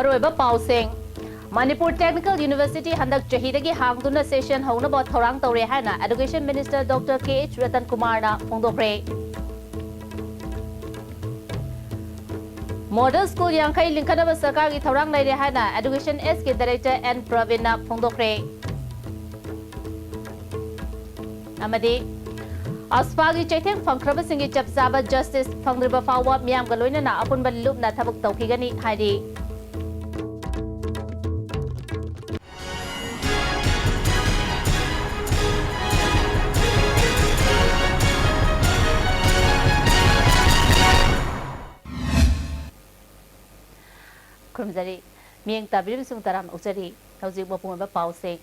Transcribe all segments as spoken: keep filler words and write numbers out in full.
ꯃꯔꯨꯑꯣꯏꯕ ꯄꯥꯎꯁꯤꯡ꯫ Manipur technical university ꯍꯟꯗꯛ ꯆꯍꯤꯗꯒꯤ ꯍꯥꯡꯗꯨꯅ ꯁꯦꯁꯟ ꯍꯧꯅꯕ ꯊꯧꯔꯥꯡ ꯇꯧꯔꯦ ꯍꯥꯏꯅ ꯑꯦꯗꯨꯀꯦꯁꯟ ꯃꯤꯅꯤꯁꯇꯔ ꯗꯣꯛꯇꯔ ꯀꯦ ꯑꯩꯆ ꯔꯇꯟ ꯀꯨꯃꯥꯔꯅ ꯐꯣꯡꯗꯣꯛꯈ꯭ꯔꯦ꯫ ꯃꯣꯗꯦꯜ ꯁ꯭ꯀꯨꯜ ꯌꯥꯡꯈꯩ ꯂꯤꯡꯈꯠꯅꯕ ꯁꯔꯀꯥꯔꯒꯤ ꯊꯧꯔꯥꯡ ꯂꯩꯔꯦ ꯍꯥꯏꯅ ꯑꯦꯗꯨꯀꯦꯁꯟ ꯑꯦꯁꯀꯤ ꯗꯥꯏꯔꯦꯛꯇꯔ ꯑꯦꯟ ꯄ꯭ꯔꯕꯤꯟꯅ ꯐꯣꯡꯗꯣꯛꯈ꯭ꯔꯦ꯫ ꯑꯃꯗꯤ ꯑꯁꯐꯥꯒꯤ ꯆꯩꯊꯦꯡ ꯐꯪꯈ꯭ꯔꯕꯁꯤꯡꯒꯤ ꯆꯞ ꯆꯥꯕ ꯖꯁꯇꯤꯁ ꯐꯪꯗ꯭ꯔꯤꯕ ꯐꯥꯎꯕ ꯃꯤꯌꯥꯝꯒ ꯂꯣꯏꯅꯅ ꯑꯄꯨꯟꯕ ꯂꯨꯞꯅ ꯊꯕꯛ ꯇꯧꯈꯤꯒꯅꯤ ꯍꯥꯏꯔꯤ꯫ ꯈꯨꯔꯨꯝꯖꯔꯤ꯫ ꯃꯤꯠꯌꯦꯡ ꯇꯥꯕꯤꯔꯤꯕꯁꯤꯡ ꯇꯔꯥꯝꯅ ꯑꯣꯛꯆꯔꯤ꯫ ꯍꯧꯖꯤꯛ ꯃꯄꯨꯡ ꯑꯣꯏꯕ ꯄꯥꯎꯁꯤꯡ꯫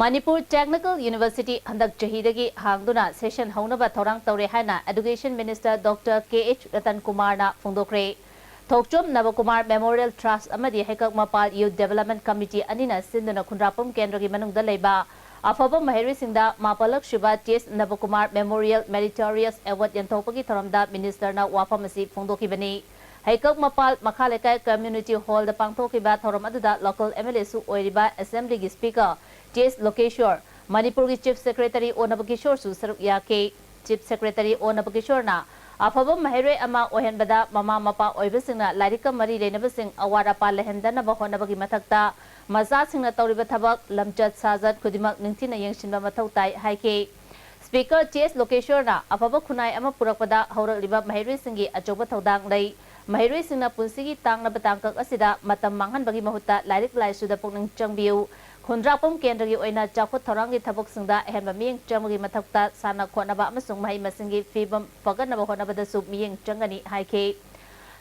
ꯃꯅꯤꯄꯨꯔ ꯇꯦꯛꯅꯤꯀꯦꯜ ꯌꯨꯅꯤꯚꯔꯁꯤꯇꯤ ꯍꯟꯗꯛ ꯆꯍꯤꯗꯒꯤ ꯍꯥꯡꯗꯨꯅ ꯁꯦꯁꯟ ꯍꯧꯅꯕ ꯊꯧꯔꯥꯡ ꯇꯧꯔꯦ ꯍꯥꯏꯅ ꯑꯦꯗꯨꯀꯦꯁꯟ ꯃꯤꯅꯤꯁꯇꯔ ꯗꯣꯛꯇꯔ ꯀꯦ ꯑꯩꯆ ꯔꯇꯟ ꯀꯨꯃꯥꯔꯅ ꯐꯣꯡꯗꯣꯛꯈ꯭ꯔꯦ꯫ ꯊꯣꯛꯆꯣꯝ ꯅꯕꯀꯨꯃꯥꯔ ꯃꯦꯃꯣꯔꯤꯌꯦꯜ ꯇ꯭ꯔꯁꯠ ꯑꯃꯗꯤ ꯍꯩꯀꯛ ꯃꯄꯥꯜ ꯌꯨꯊ ꯗꯦꯚꯂꯞꯃꯦꯟꯠ ꯀꯃꯤꯇꯤ ꯑꯅꯤꯅ ꯁꯤꯟꯗꯨꯅ ꯈꯨꯟꯗ꯭ꯔꯥꯛꯄꯝ ꯀꯦꯟꯗ꯭ꯔꯒꯤ ꯃꯅꯨꯡꯗ ꯂꯩꯕ ꯑꯐꯕ ꯃꯍꯩꯔꯣꯏꯁꯤꯡꯗ ꯃꯥꯄꯜꯂꯛꯁꯨꯕ ꯇꯤ ꯑꯦꯁ ꯅꯕꯀꯨꯃꯥꯔ ꯃꯦꯃꯣꯔꯤꯌꯦꯜ ꯃꯦꯔꯤꯇꯣꯔꯤꯌꯁ ꯑꯦꯋꯥꯔꯗ ꯌꯦꯟꯊꯣꯛꯄꯒꯤ ꯊꯧꯔꯝꯗ ꯃꯤꯅꯤꯁꯇꯔꯅ ꯋꯥꯐꯝ ꯑꯁꯤ ꯐꯣꯡꯗꯣꯛꯈꯤꯕꯅꯤ꯫ ꯍꯩꯀꯛ ꯃꯄꯥꯜ ꯃꯈꯥ ꯂꯩꯀꯥꯏ ꯀꯝꯃ꯭ꯌꯨꯅꯤꯇꯤ ꯍꯣꯜꯗ ꯄꯥꯡꯊꯣꯛꯈꯤꯕ ꯊꯧꯔꯝ ꯑꯗꯨꯗ ꯂꯣꯀꯦꯜ ꯑꯦꯝ ꯑꯦꯜ ꯑꯦꯁꯨ ꯑꯣꯏꯔꯤꯕ ꯑꯦꯁꯦꯝꯕ꯭ꯂꯤꯒꯤ ꯁ꯭ꯄꯤꯀꯔ ꯇꯤ ꯑꯦꯁ ꯂꯣꯀꯦꯁ꯭ꯋꯔ, ꯃꯅꯤꯄꯨꯔꯒꯤ ꯆꯤꯐ ꯁꯦꯀ꯭ꯔꯦꯇꯔꯤ ꯑꯣ ꯅꯕꯀꯤꯁꯣꯔꯁꯨ ꯁꯔꯨꯛ ꯌꯥꯈꯤ꯫ ꯆꯤꯐ ꯁꯦꯀ꯭ꯔꯦꯇꯔꯤ ꯑꯣ ꯅꯕꯀꯤꯁꯣꯔꯅ ꯑꯐꯕ ꯃꯍꯩꯔꯣꯏ ꯑꯃ ꯑꯣꯏꯍꯟꯕꯗ ꯃꯃꯥ ꯃꯄꯥ ꯑꯣꯏꯕꯁꯤꯡꯅ ꯂꯥꯏꯔꯤꯛꯀ ꯃꯔꯤ ꯂꯩꯅꯕꯁꯤꯡ ꯑꯋꯥꯠ ꯑꯄꯥ ꯂꯩꯍꯟꯗꯅꯕ ꯍꯣꯠꯅꯕꯒꯤ ꯃꯊꯛꯇ ꯃꯆꯥꯁꯤꯡꯅ ꯇꯧꯔꯤꯕ ꯊꯕꯛ, ꯂꯝꯆꯠ ꯁꯥꯖꯠ ꯈꯨꯗꯤꯡꯃꯛ ꯅꯤꯡꯊꯤꯅ ꯌꯦꯡꯁꯤꯟꯕ ꯃꯊꯧ ꯇꯥꯏ ꯍꯥꯏꯈꯤ꯫ ꯁ꯭ꯄꯤꯀꯔ ꯇꯤ ꯑꯦꯁ ꯂꯣꯀꯦꯁ꯭ꯋꯔꯅ ꯑꯐꯕ ꯈꯨꯟꯅꯥꯏ ꯑꯃ ꯄꯨꯔꯛꯄꯗ ꯍꯧꯔꯛꯂꯤꯕ ꯃꯍꯩꯔꯣꯏꯁꯤꯡꯒꯤ ꯑꯆꯧꯕ ꯊꯧꯗꯥꯡ ꯂꯩ꯫ ꯃꯍꯩꯔꯣꯏꯁꯤꯡꯅ ꯄꯨꯟꯁꯤꯒꯤ ꯇꯥꯡꯂꯕ ꯇꯥꯡꯀꯛ ꯑꯁꯤꯗ ꯃꯇꯝ ꯃꯥꯡꯍꯟꯕꯒꯤ ꯃꯍꯨꯠꯇ ꯂꯥꯏꯔꯤꯛ ꯂꯥꯏꯁꯨꯗ ꯄꯨꯛꯅꯤꯡ ꯆꯪꯕꯤꯌꯨ꯫ ꯈꯨꯟꯗ꯭ꯔꯥꯛꯄꯝ ꯀꯦꯟꯗ꯭ꯔꯒꯤ ꯑꯣꯏꯅ ꯆꯥꯎꯈꯠ ꯊꯧꯔꯥꯡꯒꯤ ꯊꯕꯛꯁꯤꯡꯗ ꯑꯍꯦꯟꯕ ꯃꯤꯠꯌꯦꯡ ꯆꯪꯕꯒꯤ ꯃꯊꯛꯇ ꯁꯥꯟꯅ ꯈꯣꯠꯅꯕ ꯑꯃꯁꯨꯡ ꯃꯍꯩ ꯃꯁꯤꯡꯒꯤ ꯐꯤꯕꯝ ꯐꯒꯠꯅꯕ ꯍꯣꯠꯅꯕꯗꯁꯨ ꯃꯤꯠꯌꯦꯡ ꯆꯪꯒꯅꯤ ꯍꯥꯏꯈꯤ꯫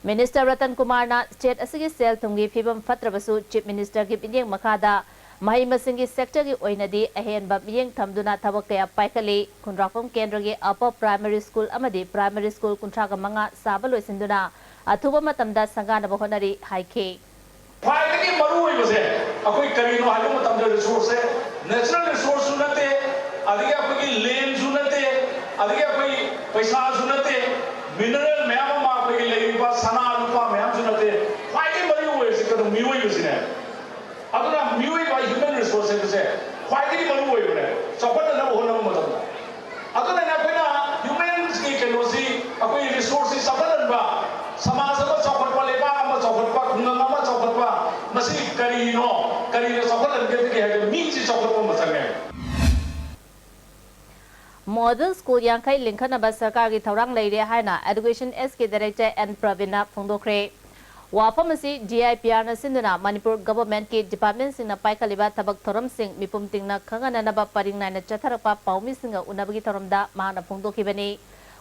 ꯃꯤꯅꯤꯁꯇꯔ ꯔꯇꯟ ꯀꯨꯃꯥꯔꯅ ꯁ꯭ꯇꯦꯠ ꯑꯁꯤꯒꯤ ꯁꯦꯜ ꯊꯨꯝꯒꯤ ꯐꯤꯕꯝ ꯐꯠꯇ꯭ꯔꯕꯁꯨ ꯆꯤꯐ ꯃꯤꯅꯤꯁꯇꯔꯒꯤ ꯃꯤꯠꯌꯦꯡ ꯃꯈꯥꯗ ꯃꯍꯩ ꯃꯁꯤꯡꯒꯤ ꯁꯦꯛꯇꯔꯒꯤ ꯑꯣꯏꯅꯗꯤ ꯑꯍꯦꯟꯕ ꯃꯤꯠꯌꯦꯡ ꯊꯝꯗꯨꯅ ꯊꯕꯛ ꯀꯌꯥ ꯄꯥꯏꯈꯠꯂꯤ꯫ ꯈꯨꯟꯗ꯭ꯔꯥꯛꯄꯝ ꯀꯦꯟꯗ꯭ꯔꯒꯤ ꯑꯄꯔ ꯄ꯭ꯔꯥꯏꯃꯔꯤ ꯁ꯭ꯀꯨꯜ ꯑꯃꯗꯤ ꯄ꯭ꯔꯥꯏꯃꯔꯤ ꯁ꯭ꯀꯨꯜ ꯀꯨꯟꯊ꯭ꯔꯥꯒ ꯃꯉꯥ ꯁꯥꯕ ꯂꯣꯏꯁꯤꯟꯗꯨꯅ ꯑꯊꯨꯕ ꯃꯇꯝꯗ ꯁꯪꯒꯥꯅꯕ ꯍꯣꯠꯅꯔꯤ ꯍꯥꯏꯈꯤ꯫ ꯈ꯭ꯋꯥꯏꯗꯒꯤ ꯃꯔꯨ ꯑꯣꯏꯕꯁꯦ ꯑꯩꯈꯣꯏ ꯀꯔꯤꯅꯣ ꯍꯥꯏꯕ ꯃꯇꯝꯗ ꯔꯤꯁꯣꯔꯁꯁꯦ natural resourceꯁꯨ ꯅꯠꯇꯦ, ꯑꯗꯒꯤ ꯑꯩꯈꯣꯏꯒꯤ ꯂꯦꯟꯁꯨ ꯅꯠꯇꯦ, ꯑꯗꯒꯤ ꯑꯩꯈꯣꯏ ꯄꯩꯁꯥꯁꯨ ꯅꯠꯇꯦ, ꯃꯤꯅꯔꯦꯜ ꯃꯌꯥꯝ ꯑꯃ ꯑꯩꯈꯣꯏꯒꯤ ꯂꯩꯔꯤꯕ ꯁꯅꯥ ꯂꯨꯄꯥ ꯃꯌꯥꯝꯁꯨ ꯅꯠꯇꯦ꯫ ꯈ꯭ꯋꯥꯏꯗꯒꯤ ꯃꯔꯨ ꯑꯣꯏꯔꯤꯁꯦ ꯃꯤꯑꯣꯏꯕꯁꯤꯅꯦ꯫ ꯑꯗꯨꯅ ꯃꯤꯑꯣꯏꯕ, human resource ꯍꯥꯏꯕꯁꯦ ꯈ꯭ꯋꯥꯏꯗꯒꯤ ꯃꯔꯨ ꯑꯣꯏꯕꯅꯦ ꯆꯥꯎꯈꯠꯅꯅꯕ ꯍꯣꯠꯅꯕ ꯃꯇꯝꯗ꯫ ꯑꯗꯨꯅꯅꯦ ꯑꯩꯈꯣꯏꯅ humans ꯀꯤ ꯀꯩꯅꯣꯁꯤ, ꯑꯩꯈꯣꯏ resource ꯁꯤ ꯆꯥꯎꯈꯠꯍꯟꯕ, ꯁꯃꯥꯖ ꯑꯃ ꯆꯥꯎꯈꯠꯄ, ꯂꯩꯕꯥꯛ ꯑꯃ ꯆꯥꯎꯈꯠꯄ, ꯈꯨꯡꯒꯪ ꯑꯃ ꯆꯥꯎꯈꯠꯄ, ꯃꯁꯤ ꯀꯔꯤꯅꯣ, ꯀꯔꯤꯅ ꯆꯥꯎꯈꯠꯍꯟꯒꯗꯒꯦ ꯍꯥꯏꯕ ꯃꯤꯁꯤ ꯆꯥꯎꯈꯠꯄ ꯑꯃ ꯆꯪꯉꯦ꯫ ꯃꯣꯗꯦꯜ ꯁ꯭ꯀꯨꯜ ꯌꯥꯡꯈꯩ ꯂꯤꯡꯈꯠꯅꯕ ꯁꯔꯀꯥꯔꯒꯤ ꯊꯧꯔꯥꯡ ꯂꯩꯔꯦ ꯍꯥꯏꯅ ꯑꯦꯗꯨꯀꯦꯁꯟ ꯑꯦꯁꯀꯤ ꯗꯥꯏꯔꯦꯛꯇꯔ ꯑꯦꯟ ꯄ꯭ꯔꯕꯤꯟꯅ ꯐꯣꯡꯗꯣꯛꯈ꯭ꯔꯦ꯫ ꯋꯥꯐꯝ ꯑꯁꯤ ꯗꯤ ꯑꯥꯏ ꯄꯤ ꯑꯥꯔꯅ ꯁꯤꯟꯗꯨꯅ ꯃꯅꯤꯄꯨꯔ ꯒꯚꯔꯟꯃꯦꯟꯠꯀꯤ ꯗꯤꯄꯥꯔꯠꯃꯦꯟꯠꯁꯤꯡꯅ ꯄꯥꯏꯈꯠꯂꯤꯕ ꯊꯕꯛ ꯊꯧꯔꯝꯁꯤꯡ ꯃꯤꯄꯨꯝ ꯇꯤꯡꯅ ꯈꯪꯍꯟꯅꯅꯕ ꯄꯔꯤꯡ ꯅꯥꯏꯅ ꯆꯠꯊꯔꯛꯄ ꯄꯥꯎꯃꯤꯁꯤꯡꯒ ꯎꯅꯕꯒꯤ ꯊꯧꯔꯝꯗ ꯃꯍꯥꯛꯅ ꯐꯣꯡꯗꯣꯛꯈꯤꯕꯅꯤ꯫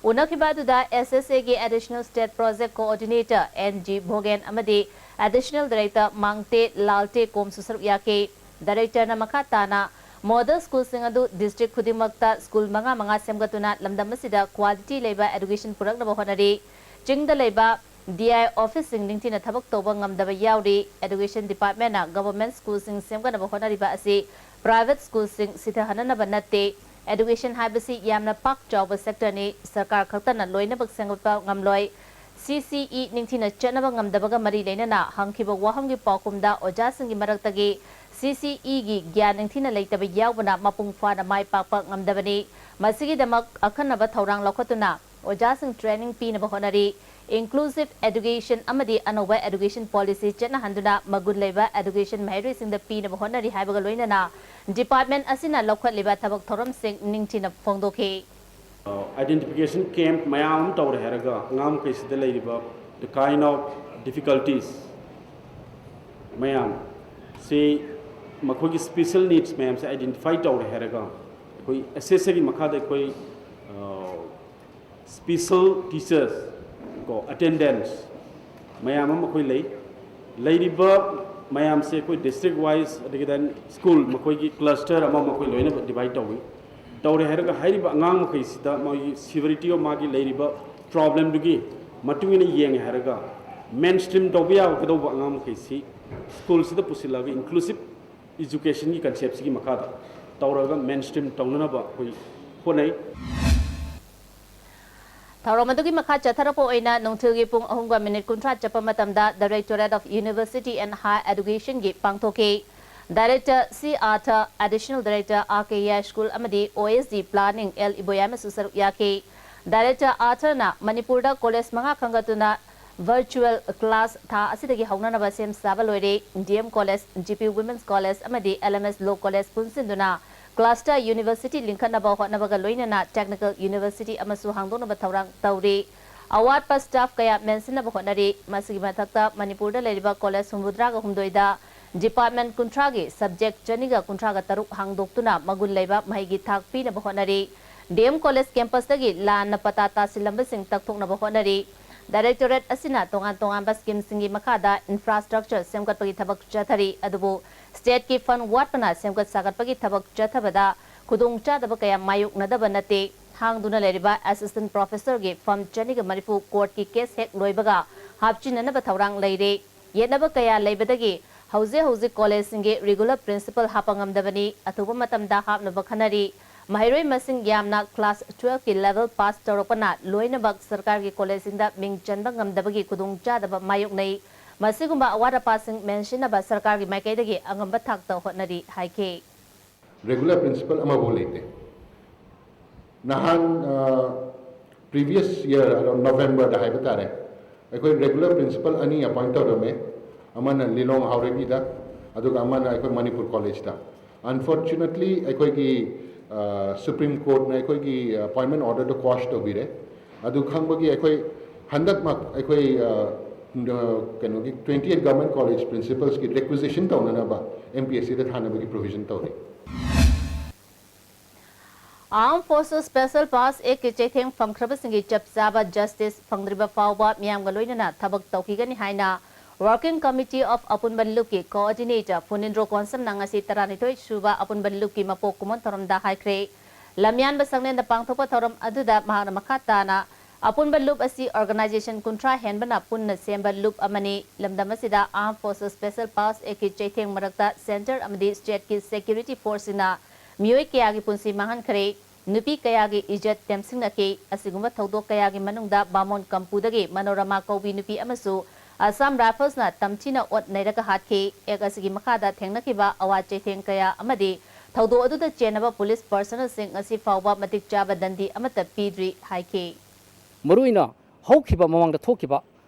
ꯎꯅꯈꯤꯕ ꯑꯗꯨꯗ ꯑꯦꯁ ꯑꯦꯁ ꯑꯦꯒꯤ additional state project coordinator N G Bhogen ꯑꯃꯗꯤ ꯑꯦꯗꯤꯁꯅꯦꯜ ꯗꯥꯏꯔꯦꯛꯇꯔ ꯃꯥꯡꯇꯦ ꯂꯥꯜꯇꯦ ꯀꯣꯝꯁꯨ ꯁꯔꯨꯛ ꯌꯥꯈꯤ꯫ ꯗꯥꯏꯔꯦꯛꯇꯔꯅ ꯃꯈꯥ ꯇꯥꯅ ꯃꯣꯗꯦꯜ ꯁ꯭ꯀꯨꯜꯁꯤꯡ ꯑꯗꯨ ꯗꯤꯁꯇ꯭ꯔꯤꯛ ꯈꯨꯗꯤꯡꯃꯛꯇ ꯁ꯭ꯀꯨꯜ ꯃꯉꯥ ꯃꯉꯥ ꯁꯦꯝꯒꯠꯇꯨꯅ ꯂꯝꯗꯝ ꯑꯁꯤꯗ ꯀ꯭ꯋꯥꯂꯤꯇꯤ ꯂꯩꯕ ꯑꯦꯗꯨꯀꯦꯁꯟ ꯄꯨꯔꯛꯅꯕ ꯍꯣꯠꯅꯔꯤ꯫ ꯆꯤꯡꯗ ꯂꯩꯕ ꯗꯤ ꯑꯥꯏ ꯑꯣꯐꯤꯁꯁꯤꯡ ꯅꯤꯡꯊꯤꯅ ꯊꯕꯛ ꯇꯧꯕ ꯉꯝꯗꯕ ꯌꯥꯎꯔꯤ꯫ ꯑꯦꯗꯨꯀꯦꯁꯟ ꯗꯤꯄꯥꯔꯠꯃꯦꯟꯠꯅ ꯒꯚꯔꯟꯃꯦꯟꯠ ꯁ꯭ꯀꯨꯜꯁꯤꯡ ꯁꯦꯝꯒꯠꯅꯕ ꯍꯣꯠꯅꯔꯤꯕ ꯑꯁꯤ ꯄ꯭ꯔꯥꯏꯚꯦꯠ ꯁ꯭ꯀꯨꯜꯁꯤꯡ ꯁꯤꯊꯍꯟꯅꯅꯕ ꯅꯠꯇꯦ꯫ ꯑꯦꯗꯨꯀꯦꯁꯟ ꯍꯥꯏꯕꯁꯤ ꯌꯥꯝꯅ ꯄꯥꯛ ꯆꯥꯎꯕ ꯁꯦꯛꯇꯔꯅꯤ꯫ ꯁꯔꯀꯥꯔ ꯈꯛꯇꯅ ꯂꯣꯏꯅꯃꯛ ꯁꯦꯝꯒꯠꯄ ꯉꯝꯂꯣꯏ꯫ ꯁꯤ ꯁꯤ ꯏ ꯅꯤꯡꯊꯤꯅ ꯆꯠꯅꯕ ꯉꯝꯗꯕꯒ ꯃꯔꯤ ꯂꯩꯅꯅ ꯍꯪꯈꯤꯕ ꯋꯥꯍꯪꯒꯤ ꯄꯥꯎꯈꯨꯝꯗ ꯑꯣꯖꯥꯁꯤꯡꯒꯤ ꯃꯔꯛꯇꯒꯤ ꯁꯤ ꯁꯤ ꯏꯒꯤ ꯒ꯭ꯌꯥꯟ ꯅꯤꯡꯊꯤꯅ ꯂꯩꯇꯕ ꯌꯥꯎꯕꯅ ꯃꯄꯨꯡ ꯐꯥꯅ ꯃꯥꯏ ꯄꯥꯛꯄ ꯉꯝꯗꯕꯅꯤ꯫ ꯃꯁꯤꯒꯤꯗꯃꯛ ꯑꯈꯟꯅꯕ ꯊꯧꯔꯥꯡ ꯂꯧꯈꯠꯇꯨꯅ ꯑꯣꯖꯥꯁꯤꯡ ꯇ꯭ꯔꯦꯅꯤꯡ ꯄꯤꯅꯕ ꯍꯣꯠꯅꯔꯤ꯫ ꯏꯟꯀ꯭ꯂꯨꯁꯤꯚ ꯑꯦꯗꯨꯀꯦꯁꯟ ꯑꯃꯗꯤ ꯑꯅꯧꯕ ꯑꯦꯗꯨꯀꯦꯁꯟ ꯄꯣꯂꯤꯁꯤ ꯆꯠꯅꯍꯟꯗꯨꯅ ꯃꯒꯨꯟ ꯂꯩꯕ ꯑꯦꯗꯨꯀꯦꯁꯟ ꯃꯍꯩꯔꯣꯏꯁꯤꯡꯗ ꯄꯤꯅꯕ ꯍꯣꯠꯅꯔꯤ ꯍꯥꯏꯕꯒ ꯂꯣꯏꯅꯅ ꯗꯤꯄꯥꯔꯠꯃꯦꯟꯠ ꯑꯁꯤꯅ ꯂꯧꯈꯠꯂꯤꯕ ꯊꯕꯛ ꯊꯧꯔꯝꯁꯤꯡ ꯅꯤꯡꯊꯤꯅ ꯐꯣꯡꯗꯣꯛꯈꯤ꯫ ꯑꯥꯏꯗꯦꯟꯇꯤꯐꯤꯀꯦꯁꯟ ꯀꯦꯝꯞ ꯃꯌꯥꯝ ꯑꯃ ꯇꯧꯔꯦ ꯍꯥꯏꯔꯒ ꯑꯉꯥꯡ ꯃꯈꯩꯁꯤꯗ ꯂꯩꯔꯤꯕ the kind of difficulties ꯃꯌꯥꯝ ꯁꯤ ꯃꯈꯣꯏꯒꯤ ꯁ꯭ꯄꯦꯁꯦꯜ ꯅꯤꯗꯁ ꯃꯌꯥꯝꯁꯦ ꯑꯥꯏꯗꯦꯟꯇꯤꯐꯥꯏ ꯇꯧꯔꯦ ꯍꯥꯏꯔꯒ ꯑꯩꯈꯣꯏ ꯑꯦꯁ ꯑꯦꯁ ꯑꯦꯒꯤ ꯃꯈꯥꯗ ꯑꯩꯈꯣꯏ ꯁ꯭ꯄꯦꯁꯦꯜ ꯇꯤꯆꯔꯁ ꯀꯣ ꯑꯦꯇꯦꯟꯗꯦꯟꯁ ꯃꯌꯥꯝ ꯑꯃ ꯑꯩꯈꯣꯏ ꯂꯩ꯫ ꯂꯩꯔꯤꯕ ꯃꯌꯥꯝꯁꯦ ꯑꯩꯈꯣꯏ ꯗꯤꯁꯇ꯭ꯔꯤꯛ ꯋꯥꯏꯁ ꯑꯗꯒꯤ ꯗꯦꯟ ꯁ꯭ꯀꯨꯜ ꯃꯈꯣꯏꯒꯤ ꯀ꯭ꯂꯁꯇꯔ ꯑꯃ ꯃꯈꯣꯏ ꯂꯣꯏꯅ ꯗꯤꯚꯥꯏꯠ ꯇꯧꯏ꯫ ꯇꯧꯔꯦ ꯍꯥꯏꯔꯒ ꯍꯥꯏꯔꯤꯕ ꯑꯉꯥꯡ ꯃꯈꯩꯁꯤꯗ ꯃꯣꯏꯒꯤ ꯁꯤꯚꯤꯌꯔꯤꯇꯤ ꯑꯣꯐ ꯃꯥꯒꯤ ꯂꯩꯔꯤꯕ ꯄ꯭ꯔꯣꯕ꯭ꯂꯦꯝꯗꯨꯒꯤ ꯃꯇꯨꯡ ꯏꯟꯅ ꯌꯦꯡꯉꯦ ꯍꯥꯏꯔꯒ ꯃꯦꯟ ꯁ꯭ꯇ꯭ꯔꯤꯝ ꯇꯧꯕ ꯌꯥꯒꯗꯧꯕ ꯑꯉꯥꯡ ꯃꯈꯩꯁꯤ ꯁ꯭ꯀꯨꯜꯁꯤꯗ ꯄꯨꯁꯤꯜꯂꯒ ꯏꯟꯀ꯭ꯂꯨꯁꯤꯞ ꯏꯖꯨꯀꯦꯁꯟꯒꯤ ꯀꯟꯁꯦꯞꯁꯤꯒꯤ ꯃꯈꯥꯗ ꯇꯧꯔꯒ ꯃꯦꯟ ꯁ꯭ꯇ꯭ꯔꯤꯝ ꯇꯧꯅꯅꯕ ꯑꯩꯈꯣꯏ ꯍꯣꯠꯅꯩ꯫ ꯊꯧꯔꯝ ꯑꯗꯨꯒꯤ ꯃꯈꯥ ꯆꯠꯊꯔꯛꯄ ꯑꯣꯏꯅ ꯅꯨꯡꯊꯤꯜꯒꯤ ꯄꯨꯡ ꯑꯍꯨꯝꯒ ꯃꯤꯅꯤꯠ ꯀꯨꯟꯊ꯭ꯔꯥ ꯆꯠꯄ ꯃꯇꯝꯗ Directorate of University and Higher Education ꯒꯤ ꯄꯥꯡꯊꯣꯛꯈꯤ꯫ Director C Arthur, Additional Director R K Yai School ꯑꯃꯗꯤ O S D Planning L ꯏꯕꯣꯌꯥꯏꯃꯁꯨ ꯁꯔꯨꯛ ꯌꯥꯈꯤ꯫ Director Arthur ꯅ ꯃꯅꯤꯄꯨꯔꯗ ꯀꯣꯂꯦꯖ ꯃꯉꯥ ꯈꯟꯒꯠꯇꯨꯅ virtual class ꯊꯥ ꯑꯁꯤꯗꯒꯤ ꯍꯧꯅꯅꯕ ꯁꯦꯝ ꯁꯥꯕ ꯂꯣꯏꯔꯦ꯫ D M College, G P Women's College ꯑꯃꯗꯤ L M S Law College ꯄꯨꯟꯁꯤꯟꯗꯨꯅ cluster university ꯂꯤꯡꯈꯠꯅꯕ ꯍꯣꯠꯅꯕꯒ ꯂꯣꯏꯅꯅ technical university ꯑꯃꯁꯨ ꯍꯥꯡꯗꯣꯛꯅꯕ ꯊꯧꯔꯥꯡ ꯇꯧꯔꯤ꯫ ꯑꯋꯥꯠꯄ staff ꯀꯌꯥ ꯃꯦꯟꯁꯤꯟꯅꯕ ꯍꯣꯠꯅꯔꯤ꯫ ꯃꯁꯤꯒꯤ ꯃꯊꯛꯇ ꯃꯅꯤꯄꯨꯔꯗ ꯂꯩꯔꯤꯕ ꯀꯣꯂꯦꯖ ꯍꯨꯝꯐꯨꯇꯔꯥꯒ ꯍꯨꯝꯗꯣꯏꯗ department ꯀꯨꯟꯊ꯭ꯔꯥꯒꯤ subject ꯆꯅꯤꯒ ꯀꯨꯟꯊ꯭ꯔꯥꯒ ꯇꯔꯨꯛ ꯍꯥꯡꯗꯣꯛꯇꯨꯅ ꯃꯒꯨꯟ ꯂꯩꯕ ꯃꯍꯩꯒꯤ ꯊꯥꯛ ꯄꯤꯅꯕ ꯍꯣꯠꯅꯔꯤ꯫ D M College campus ꯇꯒꯤ ꯂꯥꯟꯅ ꯄꯇꯥ ꯇꯥꯁꯤꯜꯂꯝꯕꯁꯤꯡ ꯇꯛꯊꯣꯛꯅꯕ ꯍꯣꯠꯅꯔꯤ꯫ Directorate ꯑꯁꯤꯅ ꯇꯣꯉꯥꯟ ꯇꯣꯉꯥꯟꯕ scheme ꯁꯤꯡꯒꯤ ꯃꯈꯥꯗ infrastructure ꯁꯦꯝꯒꯠꯄꯒꯤ ꯊꯕꯛ ꯆꯠꯊꯔꯤ꯫ ꯑꯗꯨꯕꯨ state ꯀꯤ fund ꯋꯥꯠꯄꯅ ꯁꯦꯝꯒꯠ ꯁꯥꯒꯠꯄꯒꯤ ꯊꯕꯛ ꯆꯠꯊꯕꯗ ꯈꯨꯗꯣꯡꯆꯥꯗꯕ ꯀꯌꯥ ꯃꯥꯌꯣꯛꯅꯗꯕ ꯅꯠꯇꯦ꯫ ꯍꯥꯡꯗꯨꯅ ꯂꯩꯔꯤꯕ assistant professor ꯒꯤ ꯐꯝ ꯆꯅꯤꯒ ꯃꯔꯤꯐꯨ court ꯀꯤ case ꯍꯦꯛ ꯂꯣꯏꯕꯒ ꯍꯥꯞꯆꯤꯟꯅꯅꯕ ꯊꯧꯔꯥꯡ ꯂꯩꯔꯦ꯫ ꯌꯦꯠꯅꯕ ꯀꯌꯥ ꯂꯩꯕꯗꯒꯤ ꯍꯧꯖꯤꯛ ꯍꯧꯖꯤꯛ ꯀꯣꯂꯦꯖꯁꯤꯡꯒꯤ regular principal ꯍꯥꯞꯄ ꯉꯝꯗꯕꯅꯤ꯫ ꯑꯊꯨꯕ ꯃꯇꯝꯗ ꯍꯥꯞꯅꯕ ꯈꯟꯅꯔꯤ꯫ ꯃꯍꯩꯔꯣꯏ ꯃꯁꯤꯡ ꯌꯥꯝꯅ class twelve ꯀꯤ level pass ꯇꯧꯔꯛꯄꯅ ꯂꯣꯏꯅꯃꯛ ꯁꯔꯀꯥꯔꯒꯤ ꯀꯣꯂꯦꯖꯁꯤꯡꯗ ꯃꯤꯡ ꯆꯟꯕ ꯉꯝꯗꯕꯒꯤ ꯈꯨꯗꯣꯡꯆꯥꯗꯕ ꯃꯥꯌꯣꯛꯅꯩ꯫ ꯃꯁꯤꯒꯨꯝꯕ ꯑꯋꯥꯠ ꯑꯄꯥꯁꯤꯡ ꯃꯦꯟꯁꯤꯟꯅꯕ ꯁꯔꯀꯥꯔꯒꯤ ꯃꯥꯏꯀꯩꯗꯒꯤ ꯑꯉꯝꯕ ꯊꯥꯛꯇ ꯍꯣꯠꯅꯔꯤ ꯍꯥꯏꯈꯤ꯫ Regular principal ꯑꯃꯐꯥꯎ ꯂꯩꯇꯦ꯫ ꯅꯍꯥꯟ previous year November ꯗ ꯍꯥꯏꯕ ꯇꯥꯔꯦ, ꯑꯩꯈꯣꯏ regular principal ꯑꯅꯤ appoint ꯇꯧꯔꯝꯃꯦ꯫ ꯑꯃꯅ ꯂꯤꯂꯣꯡ ꯍꯥꯎꯔꯩꯕꯤꯗ, ꯑꯗꯨꯒ ꯑꯃꯅ ꯑꯩꯈꯣꯏ ꯃꯅꯤꯄꯨꯔ ꯀꯣꯂꯦꯖꯇ꯫ Unfortunately ꯑꯩꯈꯣꯏꯒꯤ Supreme Court ꯅ ꯑꯩꯈꯣꯏꯒꯤ appointment order ꯗꯣ quash ꯇꯧꯕꯤꯔꯦ꯫ ꯑꯗꯨ ꯈꯪꯕꯒꯤ ꯑꯩꯈꯣꯏ ꯍꯟꯗꯛꯃꯛ ꯑꯩꯈꯣꯏ ꯀꯩꯅꯣꯒꯤ twenty eight government college principals ꯀꯤ requisition ꯇꯧꯅꯅꯕ M P S C ꯗ ꯊꯥꯅꯕꯒꯤ provision ꯇꯧꯔꯤ꯫ Armed Forces Special Powers Act ꯀꯤ ꯆꯩꯊꯦꯡ ꯐꯪꯈ꯭ꯔꯕꯁꯤꯡꯒꯤ ꯆꯞ ꯆꯥꯕ justice ꯐꯪꯗ꯭ꯔꯤꯕ ꯐꯥꯎꯕ ꯃꯤꯌꯥꯝꯒ ꯂꯣꯏꯅꯅ ꯊꯕꯛ ꯇꯧꯈꯤꯒꯅꯤ ꯍꯥꯏꯅ Working Committee of ꯑꯄꯨꯟꯕ ꯂꯨꯞꯀꯤ coordinator ꯐꯨꯅꯤꯟꯗ꯭ꯔꯣ ꯀꯣꯟꯁꯝꯅ ꯉꯁꯤ ꯇꯔꯥꯅꯤꯊꯣꯏ ꯁꯨꯕ ꯑꯄꯨꯟꯕ ꯂꯨꯞꯀꯤ ꯃꯄꯣꯛ ꯀꯨꯝꯑꯣꯟ ꯊꯧꯔꯝꯗ ꯍꯥꯏꯈ꯭ꯔꯦ꯫ ꯂꯝꯌꯥꯟꯕ ꯁꯪꯂꯦꯟꯗ ꯄꯥꯡꯊꯣꯛꯄ ꯊꯧꯔꯝ ꯑꯗꯨꯗ ꯃꯍꯥꯛꯅ ꯃꯈꯥ ꯇꯥꯅ ꯑꯄꯨꯟꯕ ꯂꯨꯞ ꯑꯁꯤ organization ꯀꯨꯟꯊ꯭ꯔꯥ ꯍꯦꯟꯕꯅ ꯄꯨꯟꯅ ꯁꯦꯝꯕ ꯂꯨꯞ ꯑꯃꯅꯤ꯫ ꯂꯝꯗꯝ ꯑꯁꯤꯗ Armed Forces Special Powers Act ꯀꯤ ꯆꯩꯊꯦꯡ ꯃꯔꯛꯇ centre ꯑꯃꯗꯤ state ꯀꯤ security force ꯁꯤꯡꯅ ꯃꯤꯑꯣꯏ ꯀꯌꯥꯒꯤ ꯄꯨꯟꯁꯤ ꯃꯥꯡꯍꯟꯈ꯭ꯔꯦ꯫ ꯅꯨꯄꯤ ꯀꯌꯥꯒꯤ ꯏꯖꯠ ꯇꯦꯝꯁꯤꯡꯅꯈꯤ꯫ ꯑꯁꯤꯒꯨꯝꯕ ꯊꯧꯗꯣꯛ ꯀꯌꯥꯒꯤ ꯃꯅꯨꯡꯗ ꯕꯥꯃꯣꯟ ꯀꯝꯄꯨꯗꯒꯤ ꯃꯅꯣꯔꯃꯥ ꯀꯧꯕꯤ ꯅꯨꯄꯤ ꯑꯃꯁꯨ ꯑꯁꯥꯝ ꯔꯥꯏꯐꯜꯁꯅ ꯇꯝꯊꯤꯅ ꯑꯣꯠ ꯅꯩꯔꯒ ꯍꯥꯠꯈꯤ꯫ ꯑꯦꯛ ꯑꯁꯤꯒꯤ ꯃꯈꯥꯗ ꯊꯦꯡꯅꯈꯤꯕ ꯑꯋꯥ ꯆꯩꯊꯦꯡ ꯀꯌꯥ ꯑꯃꯗꯤ ꯊꯧꯗꯣꯛ ꯑꯗꯨꯗ ꯆꯦꯟꯅꯕ ꯄꯨꯂꯤꯁ ꯄꯔꯁꯅꯦꯜꯁꯤꯡ ꯉꯁꯤ ꯐꯥꯎꯕ ꯃꯇꯤꯛ ꯆꯥꯕ ꯗꯟꯗꯤ ꯑꯃꯠꯇ ꯄꯤꯗ꯭ꯔꯤ ꯍꯥꯏꯈꯤ꯫ ꯃꯔꯨꯑꯣꯏꯅ ꯍꯧꯈꯤꯕ ꯃꯃꯥꯡꯗ ꯊꯣꯛꯈꯤꯕ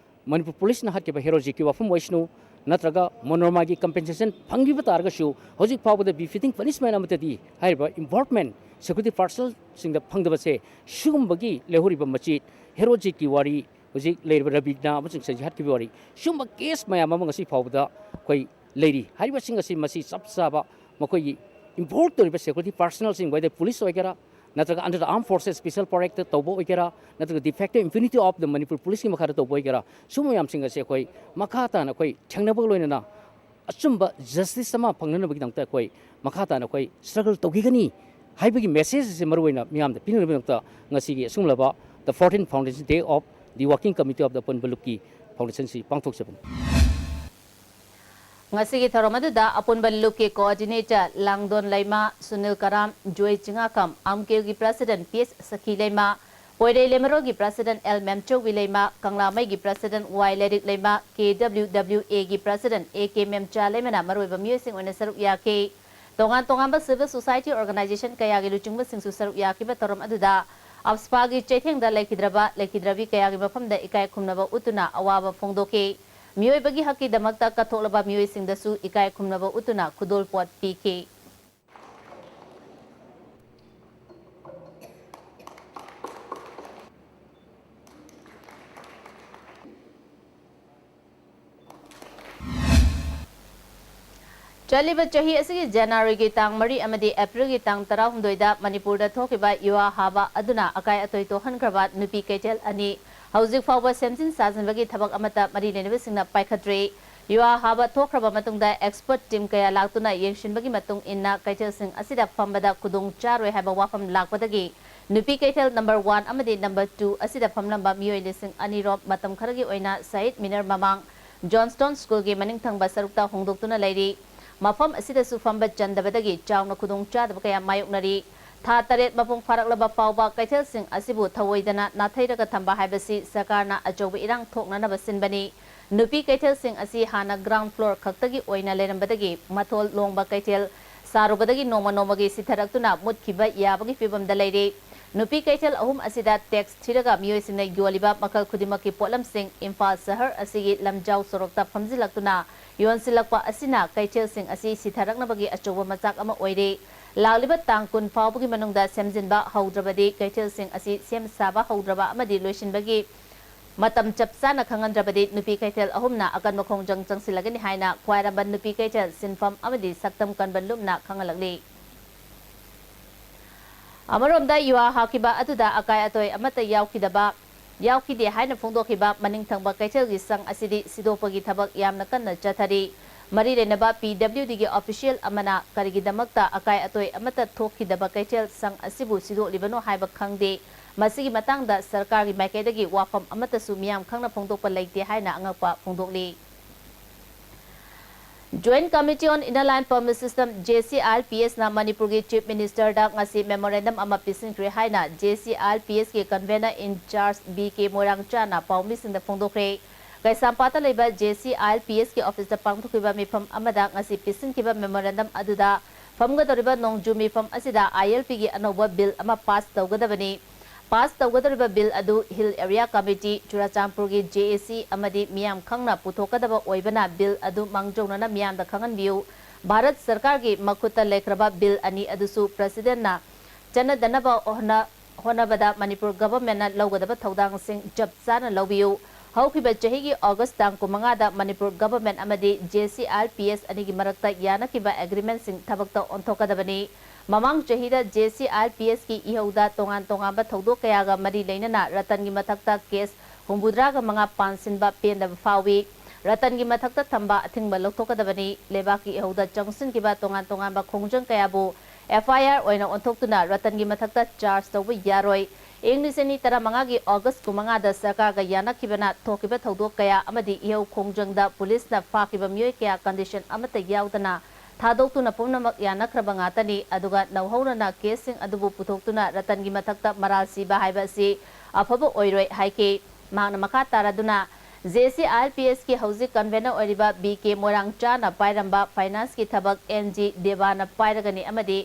ꯃꯅꯤꯄꯨꯔ ꯄꯨꯂꯤꯁꯅ ꯍꯥꯠꯈꯤꯕ ꯍꯦꯔꯣꯖꯤꯠꯀꯤ ꯋꯥꯐꯝ ꯑꯣꯏꯁꯅꯨ, ꯅꯠꯇ꯭ꯔꯒ ꯃꯣꯅꯣꯔꯃꯥꯒꯤ ꯀꯝꯄꯦꯟꯁꯦꯁꯟ ꯐꯪꯈꯤꯕ ꯇꯥꯔꯒꯁꯨ, ꯍꯧꯖꯤꯛ ꯐꯥꯎꯕꯗ ꯕꯤꯐꯤꯇꯤꯡ ꯄꯅꯤꯁꯃꯦꯟ ꯑꯃꯠꯇꯗꯤ ꯍꯥꯏꯔꯤꯕ ꯏꯟꯚꯣꯜꯚꯃꯦꯟ ꯁꯦꯀ꯭ꯌꯨꯔꯤꯇꯤ ꯄꯥꯔꯁꯅꯦꯜꯁꯤꯡꯗ ꯐꯪꯗꯕꯁꯦ, ꯁꯤꯒꯨꯝꯕꯒꯤ ꯂꯩꯍꯧꯔꯤꯕ ꯃꯆꯦꯠ ꯍꯦꯔꯣꯖꯤꯠꯀꯤ ꯋꯥꯔꯤ, ꯍꯧꯖꯤꯛ ꯂꯩꯔꯤꯕ ꯔꯕꯤꯅꯥ ꯑꯃꯁꯨꯡ ꯁꯟꯖꯤꯠ ꯍꯥꯠꯈꯤꯕꯒꯤ ꯋꯥꯔꯤ, ꯁꯤꯒꯨꯝꯕ ꯀꯦꯁ ꯃꯌꯥꯝ ꯑꯃ ꯉꯁꯤ ꯐꯥꯎꯕꯗ ꯑꯩꯈꯣꯏ ꯂꯩꯔꯤ꯫ ꯍꯥꯏꯔꯤꯕꯁꯤꯡ ꯑꯁꯤ ꯃꯁꯤ ꯆꯞ ꯆꯥꯕ ꯃꯈꯣꯏꯒꯤ ꯏꯟꯚꯣꯜꯚ ꯇꯧꯔꯤꯕ ꯁꯦꯀ꯭ꯌꯨꯔꯤꯇꯤ ꯄꯥꯔꯁꯅꯦꯜꯁꯤꯡ, whether ꯄꯨꯂꯤꯁ ꯑꯣꯏꯒꯦꯔꯥ, ꯅꯠꯇ꯭ꯔꯒ under the armed forces special ꯄꯥꯔꯦꯠꯇ ꯇꯧꯕ ꯑꯣꯏꯒꯦꯔꯥ, ꯅꯠꯇ꯭ꯔꯒ de facto impunity of the Manipur ꯄꯨꯂꯤꯁꯀꯤ ꯃꯈꯥꯗ ꯇꯧꯕ ꯑꯣꯏꯒꯦꯔꯥ, ꯁꯨꯝꯕ ꯃꯌꯥꯝꯁꯤꯡ ꯑꯁꯦ ꯑꯩꯈꯣꯏ ꯃꯈꯥ ꯇꯥꯅ ꯑꯩꯈꯣꯏ ꯊꯦꯡꯅꯕꯒ ꯂꯣꯏꯅꯅ ꯑꯆꯨꯝꯕ ꯖꯁꯇꯤꯁ ꯑꯃ ꯐꯪꯅꯅꯕꯒꯤꯗꯃꯛꯇ ꯑꯩꯈꯣꯏ ꯃꯈꯥ ꯇꯥꯅ ꯑꯩꯈꯣꯏ ꯁ꯭ꯇ꯭ꯔꯒꯜ ꯇꯧꯈꯤꯒꯅꯤ ꯍꯥꯏꯕꯒꯤ ꯃꯦꯁꯦꯖ ꯑꯁꯤ ꯃꯔꯨꯑꯣꯏꯅ ꯃꯤꯌꯥꯝꯗ ꯄꯤꯅꯅꯕꯒꯤꯗꯃꯛꯇ ꯉꯁꯤꯒꯤ ꯑꯁꯤꯒꯨꯝꯂꯕ the fourteenth Foundation Day of the Working Committee of the ꯑꯄꯨꯟꯕ ꯂꯨꯞꯀꯤ ꯐꯥꯎꯟꯗꯦꯁꯟꯁꯤ ꯄꯥꯡꯊꯣꯛꯆꯕꯅꯤ꯫ ꯉꯁꯤꯒꯤ ꯊꯧꯔꯝ ꯑꯗꯨꯗ ꯑꯄꯨꯟꯕ ꯂꯨꯞꯀꯤ ꯀꯣꯑꯣꯔꯗꯤꯅꯦꯇꯔ ꯂꯥꯡꯗꯣꯟ ꯂꯩꯃ, ꯁꯨꯅꯤꯜ ꯀꯔꯥꯝ, ꯖꯣꯏ ꯆꯤꯉꯥꯈꯝ, ꯑꯥꯝꯀꯦꯜꯒꯤ ꯄ꯭ꯔꯁꯤꯗꯦꯟꯠ ꯄꯤ ꯑꯦꯁ ꯁꯈꯤ ꯂꯩꯃ, ꯄꯣꯏꯔꯩ ꯂꯦꯃꯔꯣꯜꯒꯤ ꯄ꯭ꯔꯁꯤꯗꯦꯟꯠ ꯑꯦꯜ ꯃꯦꯝꯆꯧꯕꯤ ꯂꯩꯃ, ꯀꯪꯂꯥꯃꯩꯒꯤ ꯄ꯭ꯔꯁꯤꯗꯦꯟꯠ ꯋꯥꯏ ꯂꯩꯔꯤꯛ ꯂꯩꯃ, ꯀꯦ ꯗꯕ꯭ꯂꯤꯎ ꯗꯕ꯭ꯂꯤꯎ ꯑꯦꯒꯤ ꯄ꯭ꯔꯁꯤꯗꯦꯟꯠ ꯑꯦ ꯀꯦ ꯃꯦꯝꯆꯥ ꯂꯩꯃꯅ ꯃꯔꯨꯑꯣꯏꯕ ꯃꯤꯑꯣꯏꯁꯤꯡ ꯑꯣꯏꯅ ꯁꯔꯨꯛ ꯌꯥꯈꯤ꯫ ꯇꯣꯉꯥꯟ ꯇꯣꯉꯥꯟꯕ ꯁꯤꯚꯤꯜ ꯁꯣꯁꯥꯏꯇꯤ ꯑꯣꯔꯒꯅꯥꯏꯖꯦꯁꯟ ꯀꯌꯥꯒꯤ ꯂꯨꯆꯤꯡꯕꯁꯤꯡꯁꯨ ꯁꯔꯨꯛ ꯌꯥꯈꯤꯕ ꯊꯧꯔꯝ ꯑꯗꯨꯗ ꯑꯞꯁꯄꯥꯒꯤ ꯆꯩꯊꯦꯡꯗ ꯂꯩꯈꯤꯗ꯭ꯔꯕ, ꯂꯩꯈꯤꯗ꯭ꯔꯕꯤ ꯀꯌꯥꯒꯤ ꯃꯐꯝꯗ ꯏꯀꯥꯏ ꯈꯨꯝꯅꯕ ꯎꯠꯇꯨꯅ ꯑꯋꯥꯕ ꯐꯣꯡꯗꯣꯛꯈꯤ꯫ ꯃꯤꯑꯣꯏꯕꯒꯤ ꯍꯛꯀꯤꯗꯃꯛꯇ ꯀꯠꯊꯣꯛꯂꯕ ꯃꯤꯑꯣꯏꯁꯤꯡꯗꯁꯨ ꯏꯀꯥꯏ ꯈꯨꯝꯅꯕ ꯎꯠꯇꯨꯅ ꯈꯨꯗꯣꯜꯄꯣꯠ ꯄꯤꯈꯤ꯫ ꯆꯠꯂꯤꯕ ꯆꯍꯤ ꯑꯁꯤꯒꯤ ꯖꯅꯋꯥꯔꯤꯒꯤ ꯇꯥꯡ ꯃꯔꯤ ꯑꯃꯗꯤ ꯑꯦꯄ꯭ꯔꯤꯜꯒꯤ ꯇꯥꯡ ꯇꯔꯥꯍꯨꯝꯗꯣꯏꯗ ꯃꯅꯤꯄꯨꯔꯗ ꯊꯣꯛꯈꯤꯕ ꯌꯨꯋꯥ ꯍꯥꯕ ꯑꯗꯨꯅ ꯑꯀꯥꯏ ꯑꯇꯣꯏ ꯊꯣꯛꯍꯟꯈ꯭ꯔꯕ ꯅꯨꯄꯤ ꯀꯩꯊꯦꯜ ꯑꯅꯤ ꯍꯧꯖꯤꯛ ꯐꯥꯎꯕ ꯁꯦꯝꯖꯤꯟ ꯁꯥꯖꯤꯟꯕꯒꯤ ꯊꯕꯛ ꯑꯃꯠꯇ ꯃꯔꯤ ꯂꯩꯅꯕꯁꯤꯡꯅ ꯄꯥꯏꯈꯠꯇ꯭ꯔꯤ꯫ ꯌꯨꯋꯥ ꯍꯥꯕ ꯊꯣꯛꯈ꯭ꯔꯕ ꯃꯇꯨꯡꯗ ꯑꯦꯛꯁꯄꯔꯠ ꯇꯤꯝ ꯀꯌꯥ ꯂꯥꯛꯇꯨꯅ ꯌꯦꯡꯁꯤꯟꯕꯒꯤ ꯃꯇꯨꯡ ꯏꯟꯅ ꯀꯩꯊꯦꯜꯁꯤꯡ ꯑꯁꯤꯗ ꯐꯝꯕꯗ ꯈꯨꯗꯣꯡ ꯆꯥꯔꯣꯏ ꯍꯥꯏꯕ ꯋꯥꯐꯝ ꯂꯥꯛꯄꯗꯒꯤ ꯅꯨꯄꯤ ꯀꯩꯊꯦꯜ ꯅꯝꯕꯔ ꯋꯥꯟ ꯑꯃꯗꯤ ꯅꯝꯕꯔ ꯇꯨ ꯑꯁꯤꯗ ꯐꯝꯂꯝꯕ ꯃꯤꯑꯣꯏ ꯂꯤꯁꯤꯡ ꯑꯅꯤ ꯔꯣꯝ ꯃꯇꯝ ꯈꯔꯒꯤ ꯑꯣꯏꯅ ꯁꯍꯤꯗ ꯃꯤꯅꯔ ꯃꯃꯥꯡ ꯖꯣꯟꯁꯇꯣꯟ ꯁ꯭ꯀꯨꯜꯒꯤ ꯃꯅꯤꯡ ꯊꯪꯕ ꯁꯔꯨꯛꯇ ꯍꯣꯡꯗꯣꯛꯇꯨꯅ ꯂꯩꯔꯤ꯫ ꯃꯐꯝ ꯑꯁꯤꯗꯁꯨ ꯐꯝꯕ ꯆꯟꯗꯕꯗꯒꯤ ꯆꯥꯎꯅ ꯈꯨꯗꯣꯡ ꯆꯥꯗꯕ ꯀꯌꯥ ꯃꯥꯌꯣꯛꯅꯔꯤ꯫ ꯊꯥ ꯇꯔꯦꯠ ꯃꯄꯨꯡ ꯐꯥꯔꯛꯂꯕ ꯐꯥꯎꯕ ꯀꯩꯊꯦꯜꯁꯤꯡ ꯑꯁꯤꯕꯨ ꯊꯧꯑꯣꯏꯗꯅ ꯅꯥꯊꯩꯔꯒ ꯊꯝꯕ ꯍꯥꯏꯕꯁꯤ ꯁꯔꯀꯥꯔꯅ ꯑꯆꯧꯕ ꯏꯔꯥꯡ ꯊꯣꯛꯅꯅꯕ ꯁꯤꯟꯕꯅꯤ꯫ ꯅꯨꯄꯤ ꯀꯩꯊꯦꯜꯁꯤꯡ ꯑꯁꯤ ꯍꯥꯟꯅ ground floor ꯈꯛꯇꯒꯤ ꯑꯣꯏꯅ ꯂꯩꯔꯝꯕꯗꯒꯤ ꯃꯊꯣꯜ ꯂꯣꯡꯕ ꯀꯩꯊꯦꯜ ꯁꯥꯔꯨꯕꯗꯒꯤ ꯅꯣꯡꯃ ꯅꯣꯡꯃꯒꯤ ꯁꯤꯊꯔꯛꯇꯨꯅ ꯃꯨꯠꯈꯤꯕ ꯌꯥꯕꯒꯤ ꯐꯤꯕꯝꯗ ꯂꯩꯔꯦ꯫ ꯅꯨꯄꯤ ꯀꯩꯊꯦꯜ ꯑꯍꯨꯝ ꯑꯁꯤꯗ tax ꯊꯤꯔꯒ ꯃꯤꯑꯣꯏꯁꯤꯡꯅ ꯌꯣꯜꯂꯤꯕ ꯃꯈꯜ ꯈꯨꯗꯤꯡꯃꯛꯀꯤ ꯄꯣꯠꯂꯝꯁꯤꯡ ꯏꯝꯐꯥꯜ ꯁꯍꯔ ꯑꯁꯤꯒꯤ ꯂꯝꯖꯥꯎ ꯁꯣꯔꯣꯛꯇ ꯐꯝꯖꯤꯜꯂꯛꯇꯨꯅ ꯌꯣꯟꯁꯤꯜꯂꯛꯄ ꯑꯁꯤꯅ ꯀꯩꯊꯦꯜꯁꯤꯡ ꯑꯁꯤ ꯁꯤꯊꯔꯛꯅꯕꯒꯤ ꯑꯆꯧꯕ ꯃꯆꯥꯛ ꯑꯃ ꯑꯣꯏꯔꯦ꯫ ꯂꯥꯛꯂꯤꯕ ꯇꯥꯡ ꯀꯨꯟ ꯐꯥꯎꯕꯒꯤ ꯃꯅꯨꯡꯗ ꯁꯦꯝꯖꯤꯟꯕ ꯍꯧꯗ꯭ꯔꯕꯗꯤ, ꯀꯩꯊꯦꯜꯁꯤꯡ ꯑꯁꯤ ꯁꯦꯝ ꯁꯥꯕ ꯍꯧꯗ꯭ꯔꯕ ꯑꯃꯗꯤ ꯂꯣꯏꯁꯤꯟꯕꯒꯤ ꯃꯇꯝ ꯆꯞ ꯆꯥꯅ ꯈꯪꯍꯟꯗ꯭ꯔꯕꯗꯤ ꯅꯨꯄꯤ ꯀꯩꯊꯦꯜ ꯑꯍꯨꯝꯅ ꯑꯀꯟꯕ ꯈꯣꯡꯖꯪ ꯆꯪꯁꯤꯜꯂꯒꯅꯤ ꯍꯥꯏꯅ ꯈ꯭ꯋꯥꯏꯔꯝꯕꯟ ꯅꯨꯄꯤ ꯀꯩꯊꯦꯜ ꯁꯤꯟꯐꯝ ꯑꯃꯗꯤ ꯁꯛꯇꯝ ꯀꯟꯕ ꯂꯨꯞꯅ ꯈꯪꯍꯜꯂꯛꯂꯤ꯫ ꯑꯃꯔꯣꯝꯗ, ꯌꯨꯍꯥ ꯍꯥꯈꯤꯕ ꯑꯗꯨꯗ ꯑꯀꯥꯏ ꯑꯇꯣꯏ ꯑꯃꯠꯇ ꯌꯥꯎꯈꯤꯗꯕ, ꯌꯥꯎꯈꯤꯗꯦ ꯍꯥꯏꯅ ꯐꯣꯡꯗꯣꯛꯈꯤꯕ ꯃꯅꯤꯡꯊꯪꯕ ꯀꯩꯊꯦꯜꯒꯤ ꯁꯪ ꯑꯁꯤꯗꯤ ꯁꯤꯗꯣꯛꯄꯒꯤ ꯊꯕꯛ ꯌꯥꯝꯅ ꯀꯟꯅ ꯆꯠꯊꯔꯤ꯫ ꯃꯔꯤ ꯂꯩꯅꯕ P W D ꯒꯤ official ꯑꯃꯅ ꯀꯔꯤꯒꯤꯗꯃꯛꯇ ꯑꯀꯥꯏ ꯑꯇꯣꯏ ꯑꯃꯠꯇ ꯊꯣꯛꯈꯤꯗꯕ ꯀꯩꯊꯦꯜ ꯁꯪ ꯑꯁꯤꯕꯨ ꯁꯤꯗꯣꯛꯂꯤꯕꯅꯣ ꯍꯥꯏꯕ ꯈꯪꯗꯦ꯫ ꯃꯁꯤꯒꯤ ꯃꯇꯥꯡꯗ ꯁꯔꯀꯥꯔꯒꯤ ꯃꯥꯏꯀꯩꯗꯒꯤ ꯋꯥꯐꯝ ꯑꯃꯠꯇꯁꯨ ꯃꯤꯌꯥꯝ ꯈꯪꯅ ꯐꯣꯡꯗꯣꯛꯄ ꯂꯩꯇꯦ ꯍꯥꯏꯅ ꯑꯉꯛꯄ ꯐꯣꯡꯗꯣꯛꯂꯤ꯫ Joint Committee on Inner Line Permit System, J C I L P S ꯅ ꯃꯅꯤꯄꯨꯔꯒꯤ Chief Minister ꯗ ꯉꯁꯤ memorandum ꯑꯃ ꯄꯤꯁꯤꯟꯈ꯭ꯔꯦ ꯍꯥꯏꯅ J C I L P S ꯀꯤ convener in charge B K ꯃꯣꯏꯔꯥꯡꯆꯥꯅ ꯄꯥꯎꯃꯤꯁꯤꯡꯗ ꯐꯣꯡꯗꯣꯛꯈ꯭ꯔꯦ꯫ ꯀꯩꯁꯥꯝꯄꯥꯠꯇ ꯂꯩꯕ J C I L P S ꯀꯤ office ꯇ ꯄꯥꯡꯊꯣꯛꯈꯤꯕ ꯃꯤꯐꯝ ꯑꯃꯗ ꯉꯁꯤ ꯄꯤꯁꯤꯟꯈꯤꯕ memorandum ꯑꯗꯨꯗ ꯐꯝꯒꯗꯧꯔꯤꯕ ꯅꯣꯡꯖꯨ ꯃꯤꯐꯝ ꯑꯁꯤꯗ I L P ꯒꯤ ꯑꯅꯧꯕ bill ꯑꯃ pass ꯇꯧꯒꯗꯕꯅꯤ꯫ Pass ꯇꯧꯒꯗꯧꯔꯤꯕ bill ꯑꯗꯨ Hill Area Committee, ꯆꯨꯔꯥꯆꯥꯟꯄꯨꯔꯒꯤ J A C ꯑꯃꯗꯤ ꯃꯤꯌꯥꯝ ꯈꯪꯅ ꯄꯨꯊꯣꯛꯀꯗꯕ ꯑꯣꯏꯕꯅ bill ꯑꯗꯨ ꯃꯥꯡꯖꯧꯅꯅ ꯃꯤꯌꯥꯝꯗ ꯈꯪꯍꯟꯕꯤꯌꯨ꯫ ꯚꯥꯔꯠ ꯁꯔꯀꯥꯔꯒꯤ ꯃꯈꯨꯠꯇ ꯂꯩꯈ꯭ꯔꯕ bill ꯑꯅꯤ ꯑꯗꯨꯁꯨ President ꯅ ꯆꯠꯅꯗꯅꯕ ꯍꯣꯠꯅ-, ꯍꯣꯠꯅꯕꯗ ꯃꯅꯤꯄꯨꯔ government ꯅ ꯂꯧꯒꯗꯕ ꯊꯧꯗꯥꯡꯁꯤꯡ ꯆꯞ ꯆꯥꯅ ꯂꯧꯕꯤꯌꯨ꯫ ꯍꯧꯈꯤꯕ ꯆꯍꯤꯒꯤ August ꯇꯥꯡ ꯀꯨꯟꯃꯉꯥꯗ ꯃꯅꯤꯄꯨꯔ government ꯑꯃꯗꯤ J C I L P S ꯑꯅꯤꯒꯤ ꯃꯔꯛꯇ ꯌꯥꯅꯈꯤꯕ agreement ꯁꯤꯡ ꯊꯕꯛꯇ ꯑꯣꯟꯊꯣꯛꯀꯗꯕꯅꯤ꯫ ꯃꯃꯥꯡ ꯆꯍꯤꯗ J C I L P S ꯀꯤ ꯏꯍꯧꯗ ꯇꯣꯉꯥꯟ ꯇꯣꯉꯥꯟꯕ ꯊꯧꯗꯣꯛ ꯀꯌꯥꯒ ꯃꯔꯤ ꯂꯩꯅꯅ ꯔꯇꯟꯒꯤ ꯃꯊꯛꯇ case ꯍꯨꯝꯐꯨꯇꯔꯥꯒ ꯃꯉꯥ ꯄꯥꯟꯁꯤꯟꯕ ꯄꯦꯟꯗꯕ ꯐꯥꯎꯏ꯫ ꯔꯇꯟꯒꯤ ꯃꯊꯛꯇ ꯊꯝꯕ ꯑꯊꯤꯡꯕ ꯂꯧꯊꯣꯛꯀꯗꯕꯅꯤ꯫ ꯂꯩꯕꯥꯛꯀꯤ ꯏꯍꯧꯗ ꯆꯪꯁꯤꯟꯈꯤꯕ ꯇꯣꯉꯥꯟ ꯇꯣꯉꯥꯟꯕ ꯈꯣꯡꯖꯪ ꯀꯌꯥꯕꯨ F I R ꯑꯣꯏꯅ ꯑꯣꯟꯊꯣꯛꯇꯨꯅ ꯔꯇꯟꯒꯤ ꯃꯊꯛꯇ charge ꯇꯧꯕ ꯌꯥꯔꯣꯏ꯫ ꯏꯪ ꯂꯤꯁꯤꯡ ꯑꯅꯤ ꯇꯔꯥꯃꯉꯥꯒꯤ August ꯀꯨꯟꯃꯉꯥꯗ ꯁꯔꯀꯥꯔꯒ ꯌꯥꯅꯈꯤꯕꯅ ꯊꯣꯛꯈꯤꯕ ꯊꯧꯗꯣꯛ ꯀꯌꯥ ꯑꯃꯗꯤ ꯏꯍꯧ ꯈꯣꯡꯖꯪꯗ police ꯅ ꯐꯥꯈꯤꯕ ꯃꯤꯑꯣꯏ ꯀꯌꯥ condition ꯑꯃꯠꯇ ꯌꯥꯎꯗꯅ ꯊꯥꯗꯣꯛꯇꯨꯅ ꯄꯨꯝꯅꯃꯛ ꯌꯥꯅꯈ꯭ꯔꯕ ꯉꯥꯛꯇꯅꯤ꯫ ꯑꯗꯨꯒ ꯅꯧꯍꯧꯅꯅ ꯀꯦꯁꯁꯤꯡ ꯑꯗꯨꯕꯨ ꯄꯨꯊꯣꯛꯇꯨꯅ ꯔꯇꯟꯒꯤ ꯃꯊꯛꯇ ꯃꯔꯥꯜ ꯁꯤꯕ ꯍꯥꯏꯕ ꯑꯁꯤ ꯑꯐꯕ ꯑꯣꯏꯔꯣꯏ ꯍꯥꯏꯈꯤ꯫ ꯃꯍꯥꯛꯅ ꯃꯈꯥ ꯇꯥꯔꯗꯨꯅ, J C I L P ꯑꯦꯁꯀꯤ ꯍꯧꯖꯤꯛ convener ꯑꯣꯏꯔꯤꯕ ꯕꯤ ꯀꯦ ꯃꯣꯏꯔꯥꯡꯆꯥꯅ ꯄꯥꯏꯔꯝꯕ financeꯀꯤ ꯊꯕꯛ ꯑꯦꯟ ꯖꯤ ꯗꯦꯕꯥꯅ ꯄꯥꯏꯔꯒꯅꯤ ꯑꯃꯗꯤ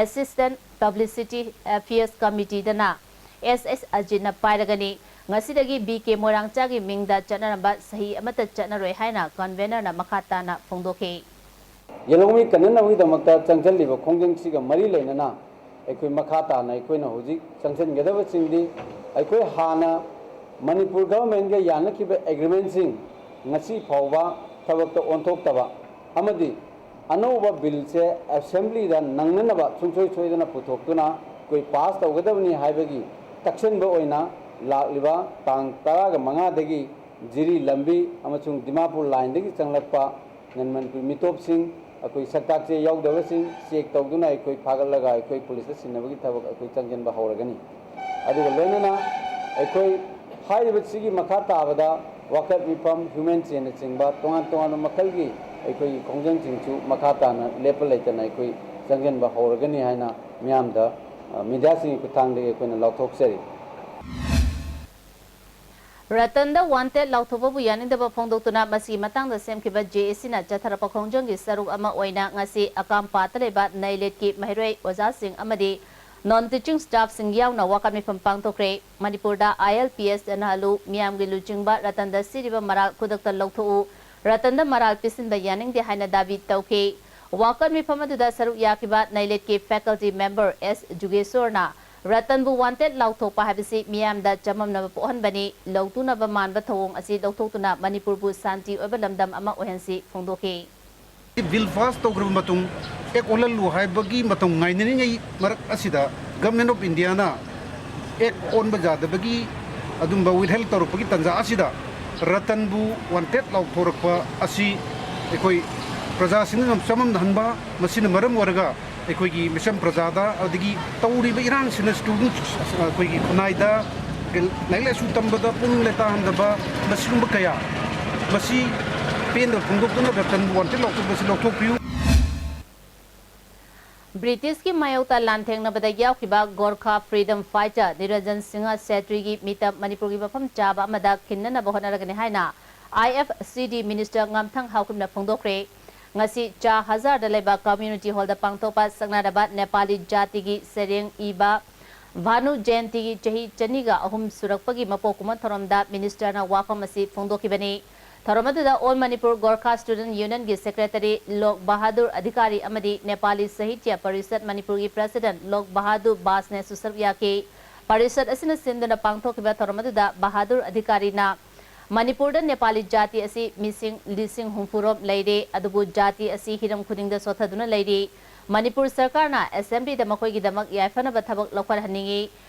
Assistant Publicity Affairs Committeeꯗꯅ ꯑꯦꯁ ꯑꯦꯁ ꯑꯖꯤꯠꯅ ꯄꯥꯏꯔꯒꯅꯤ꯫ ꯉꯁꯤꯗꯒꯤ ꯕꯤ ꯀꯦ ꯃꯣꯏꯔꯥꯡꯆꯥꯒꯤ ꯃꯤꯡꯗ ꯆꯠꯅꯔꯝꯕ ꯁꯍꯤ ꯑꯃꯠꯇ ꯆꯠꯅꯔꯣꯏ ꯍꯥꯏꯅ convenerꯅ ꯃꯈꯥ ꯇꯥꯅ ꯐꯣꯡꯗꯣꯛꯈꯤ꯫ ꯌꯦꯜꯍꯧꯃꯤ ꯀꯟꯅꯅꯕꯒꯤꯗꯃꯛꯇ ꯆꯪꯁꯤꯜꯂꯤꯕ ꯈꯣꯡꯖꯪꯁꯤꯒ ꯃꯔꯤ ꯂꯩꯅꯅ ꯑꯩꯈꯣꯏ ꯃꯈꯥ ꯇꯥꯅ ꯑꯩꯈꯣꯏꯅ ꯍꯧꯖꯤꯛ ꯆꯪꯁꯤꯟꯒꯗꯕꯁꯤꯡꯗꯤ, ꯑꯩꯈꯣꯏ ꯍꯥꯟꯅ ꯃꯅꯤꯄꯨꯔ governmentꯒ ꯌꯥꯅꯈꯤꯕ agreementꯁꯤꯡ ꯉꯁꯤ ꯐꯥꯎꯕ ꯊꯕꯛꯇ ꯑꯣꯟꯊꯣꯛꯇꯕ ꯑꯃꯗꯤ ꯑꯅꯧꯕ billꯁꯦ assemblyꯗ ꯅꯪꯅꯅꯕ ꯁꯨꯡꯁꯣꯏ ꯁꯣꯏꯗꯅ ꯄꯨꯊꯣꯛꯇꯨꯅ ꯑꯩꯈꯣꯏ pass ꯇꯧꯒꯗꯕꯅꯤ ꯍꯥꯏꯕꯒꯤ ꯇꯛꯁꯤꯟꯕ ꯑꯣꯏꯅ ꯂꯥꯛꯂꯤꯕ ꯇꯥꯡ ꯇꯔꯥꯒ ꯃꯉꯥꯗꯒꯤ ꯖꯤꯔꯤ ꯂꯝꯕꯤ ꯑꯃꯁꯨꯡ ꯗꯤꯃꯥꯄꯨꯔ lineꯗꯒꯤ ꯆꯪꯂꯛꯄ ꯅꯟ ꯃꯅꯤꯄꯨꯔꯤ ꯃꯤꯇꯣꯞꯁꯤꯡ, ꯑꯩꯈꯣꯏ ꯁꯛꯇꯥꯛ ꯆꯦ ꯌꯥꯎꯗꯕꯁꯤꯡ check ꯇꯧꯗꯨꯅ ꯑꯩꯈꯣꯏ ꯐꯥꯒꯠꯂꯒ ꯑꯩꯈꯣꯏ ꯄꯨꯂꯤꯁꯇ ꯁꯤꯟꯅꯕꯒꯤ ꯊꯕꯛ ꯑꯩꯈꯣꯏ ꯆꯪꯁꯤꯟꯕ ꯍꯧꯔꯒꯅꯤ꯫ ꯑꯗꯨꯒ ꯂꯣꯏꯅꯅ ꯑꯩꯈꯣꯏ ꯍꯥꯏꯔꯤꯕꯁꯤꯒꯤ ꯃꯈꯥ ꯇꯥꯕꯗ ꯋꯥꯀꯠ ꯃꯤꯐꯝ, human chainꯅꯆꯤꯡꯕ ꯇꯣꯉꯥꯟ ꯇꯣꯉꯥꯟꯕ ꯃꯈꯜꯒꯤ ꯑꯩꯈꯣꯏꯒꯤ ꯈꯣꯡꯖꯪꯁꯤꯡꯁꯨ ꯃꯈꯥ ꯇꯥꯅ ꯂꯦꯞꯄ ꯂꯩꯇꯅ ꯑꯩꯈꯣꯏ ꯆꯪꯁꯤꯟꯕ ꯍꯧꯔꯒꯅꯤ ꯍꯥꯏꯅ ꯃꯤꯌꯥꯝꯗ, ꯑ, mediaꯁꯤꯡꯒꯤ ꯈꯨꯠꯊꯥꯡꯗꯒꯤ ꯑꯩꯈꯣꯏꯅ ꯂꯥꯎꯊꯣꯛꯆꯔꯤ꯫ ꯔꯇꯟꯗ wanted ꯂꯥꯎꯊꯣꯛꯄꯕꯨ ꯌꯥꯅꯤꯡꯗꯕ ꯐꯣꯡꯗꯣꯛꯇꯨꯅ ꯃꯁꯤꯒꯤ ꯃꯇꯥꯡꯗ ꯁꯦꯝꯈꯤꯕ ꯖꯦ ꯑꯦ ꯁꯤꯅ ꯆꯠꯊꯔꯛꯄ ꯈꯣꯡꯖꯪꯒꯤ ꯁꯔꯨꯛ ꯑꯃ ꯑꯣꯏꯅ ꯉꯁꯤ ꯑꯀꯥꯝꯄꯥꯠꯇ ꯂꯩꯕ ꯅꯩꯂꯦꯠꯀꯤ ꯃꯍꯩꯔꯣꯏ ꯑꯣꯖꯥꯁꯤꯡ ꯑꯃꯗꯤ non teaching staffꯁꯤꯡ ꯌꯥꯎꯅ ꯋꯥꯀꯠ ꯃꯤꯐꯝ ꯄꯥꯡꯊꯣꯛꯈ꯭ꯔꯦ꯫ ꯃꯅꯤꯄꯨꯔꯗ ꯑꯥꯏ ꯑꯦꯜ ꯄꯤ ꯑꯦꯁ ꯆꯠꯅꯍꯜꯂꯨ, ꯃꯤꯌꯥꯝꯒꯤ ꯂꯨꯆꯤꯡꯕ ꯔꯇꯟꯗ ꯁꯤꯔꯤꯕ ꯃꯔꯥꯜ ꯈꯨꯗꯛꯇ ꯂꯧꯊꯣꯛꯎ, ꯔꯇꯟꯗ ꯃꯔꯥꯜ ꯄꯤꯁꯤꯟꯕ ꯌꯥꯅꯤꯡꯗꯦ ꯍꯥꯏꯅ ꯗꯥꯕꯤ ꯇꯧꯈꯤ꯫ ꯋꯥꯀꯠ ꯃꯤꯐꯝ ꯑꯗꯨꯗ ꯁꯔꯨꯛ ꯌꯥꯈꯤꯕ ꯅꯩꯂꯦꯠꯀꯤ faculty member ꯑꯦꯁ ꯖꯨꯒꯦꯁꯣꯔꯅ ꯔꯇꯟꯕꯨ wanted ꯂꯥꯎꯊꯣꯛꯄ ꯍꯥꯏꯕꯁꯤ ꯃꯤꯌꯥꯝꯗ ꯆꯃꯝꯅꯕ ꯄꯣꯛꯍꯟꯕꯅꯤ, ꯂꯧꯇꯨꯅꯕ ꯃꯥꯟꯕ ꯊꯧꯑꯣꯡ ꯑꯁꯤ ꯂꯧꯊꯣꯛꯇꯨꯅ ꯃꯅꯤꯄꯨꯔꯕꯨ ꯁꯥꯟꯇꯤ ꯑꯣꯏꯕ ꯂꯝꯗꯝ ꯑꯃ ꯑꯣꯏꯍꯟꯁꯤ ꯐꯣꯡꯗꯣꯛꯈꯤ꯫ Bill pass ꯇꯧꯈ꯭ꯔꯕ ꯃꯇꯨꯡ act ꯑꯣꯜꯍꯜꯂꯨ ꯍꯥꯏꯕꯒꯤ ꯃꯇꯝ ꯉꯥꯏꯅꯔꯤꯉꯩ ꯃꯔꯛ ꯑꯁꯤꯗ Government of Indiaꯅ act ꯑꯣꯟꯕ ꯌꯥꯗꯕꯒꯤ ꯑꯗꯨꯝꯕ withhold ꯇꯧꯔꯛꯄꯒꯤ ꯇꯥꯟꯖꯥ ꯑꯁꯤꯗ ꯔꯇꯟꯕꯨ wanted ꯂꯥꯎꯊꯣꯔꯛꯄ ꯑꯁꯤ ꯑꯩꯈꯣꯏ ꯄ꯭ꯔꯖꯥꯁꯤꯡꯅ ꯌꯥꯝ ꯆꯃꯝꯅꯍꯟꯕ, ꯃꯁꯤꯅ ꯃꯔꯝ ꯑꯣꯏꯔꯒ ꯑꯩꯈꯣꯏꯒꯤ ꯃꯤꯆꯝ ꯄ꯭ꯔꯖꯥꯗ, ꯑꯗꯒꯤ ꯇꯧꯔꯤꯕ ꯏꯔꯥꯡꯁꯤꯅ student, ꯑꯩꯈꯣꯏꯒꯤ ꯈꯨꯟꯅꯥꯏꯗ ꯂꯥꯏꯔꯤꯛ ꯂꯥꯏꯁꯨ ꯇꯝꯕꯗ ꯄꯨꯛꯅꯤꯡ ꯂꯩꯇꯥꯍꯟꯗꯕ, ꯃꯁꯤꯒꯨꯝꯕ ꯀꯌꯥ, ꯃꯁꯤ ꯄꯦꯟꯗꯕ ꯐꯣꯡꯗꯣꯛꯇꯨꯅ ꯔꯇꯟꯕꯨ wanted ꯂꯥꯎꯊꯣꯛꯄꯁꯤ ꯂꯧꯊꯣꯛꯄꯤꯌꯨ꯫ ꯕ꯭ꯔꯤꯇꯤꯁꯀꯤ ꯃꯥꯌꯣꯛꯇ ꯂꯥꯟꯊꯦꯡꯅꯕꯗ ꯌꯥꯎꯈꯤꯕ ꯒꯣꯔꯈꯥ ꯐ꯭ꯔꯤꯗꯝ ꯐꯥꯏꯇꯔ ꯅꯤꯔꯟꯖꯟ ꯁꯤꯡꯍ ꯁꯦꯇ꯭ꯔꯤꯒꯤ ꯃꯤꯇꯝ ꯃꯅꯤꯄꯨꯔꯒꯤ ꯃꯐꯝ ꯆꯥꯕ ꯑꯃꯗ ꯈꯤꯟꯅꯅꯕ ꯍꯣꯠꯅꯔꯒꯅꯤ ꯍꯥꯏꯅ ꯑꯥꯏ ꯑꯦꯐ ꯁꯤ ꯗꯤ ꯃꯤꯅꯤꯁꯇꯔ ꯉꯝꯊꯪ ꯍꯥꯎꯀꯤꯞꯅ ꯐꯣꯡꯗꯣꯛꯈ꯭ꯔꯦ꯫ ꯉꯁꯤ ꯆꯥ ꯍꯖꯥꯔꯗ ꯂꯩꯕ ꯀꯝꯃ꯭ꯌꯨꯅꯤꯇꯤ ꯍꯣꯜꯗ ꯄꯥꯡꯊꯣꯛꯄ ꯁꯛꯅꯔꯕ ꯅꯦꯄꯥꯂꯤ ꯖꯥꯇꯤꯒꯤ ꯁꯩꯔꯦꯡ ꯏꯕ ꯚꯥꯅꯨ ꯖꯌꯟꯇꯤꯒꯤ ꯆꯍꯤ ꯆꯅꯤꯒ ꯑꯍꯨꯝ ꯁꯨꯔꯛꯄꯒꯤ ꯃꯄꯣꯛ ꯀꯨꯝꯑꯣꯟ ꯊꯧꯔꯝꯗ ꯃꯤꯅꯤꯁꯇꯔꯅ ꯋꯥꯐꯝ ꯑꯁꯤ ꯐꯣꯡꯗꯣꯛꯈꯤꯕꯅꯤ꯫ ꯊꯧꯔꯝ ꯑꯗꯨꯗ all Manipur Gorkha student ꯌꯨꯅꯤꯌꯟꯒꯤ secretary ꯂꯣꯛ ꯕꯍꯥꯗꯨꯔ ꯑꯙꯤꯀꯥꯔꯤ ꯑꯃꯗꯤ ꯅꯦꯄꯥꯂꯤ ꯁꯥꯍꯤꯇ꯭ꯌ ꯄꯔꯤꯁꯠ ꯃꯅꯤꯄꯨꯔꯒꯤ ꯄ꯭ꯔꯦꯁꯤꯗꯦꯟꯠ ꯂꯣꯛ ꯕꯍꯥꯗꯨꯔ ꯕꯥꯁꯅꯦꯁꯨ ꯁꯔꯨꯛ ꯌꯥꯈꯤ꯫ ꯄꯔꯤꯁꯠ ꯑꯁꯤꯅ ꯁꯤꯟꯗꯨꯅ ꯄꯥꯡꯊꯣꯛꯈꯤꯕ ꯊꯧꯔꯝ ꯑꯗꯨꯗ ꯕꯍꯥꯗꯨꯔ ꯑꯙꯤꯀꯥꯔꯤꯅ ꯃꯅꯤꯄꯨꯔꯗ ꯅꯦꯄꯥꯂꯤ ꯖꯥꯇꯤ ꯑꯁꯤ ꯃꯤꯁꯤꯡ ꯂꯤꯁꯤꯡ ꯍꯨꯝꯐꯨ ꯔꯣꯝ ꯂꯩꯔꯦ, ꯑꯗꯨꯕꯨ ꯖꯥꯇꯤ ꯑꯁꯤ ꯍꯤꯔꯝ ꯈꯨꯗꯤꯡꯗ ꯁꯣꯠꯊꯗꯨꯅ ꯂꯩꯔꯤ꯫ ꯃꯅꯤꯄꯨꯔ ꯁꯔꯀꯥꯔꯅ ꯑꯦꯁꯦꯝꯕ꯭ꯂꯤꯗ ꯃꯈꯣꯏꯒꯤꯗꯃꯛ ꯌꯥꯏꯐꯅꯕ ꯊꯕꯛ ꯂꯧꯈꯠꯍꯟꯅꯤꯡꯏ꯫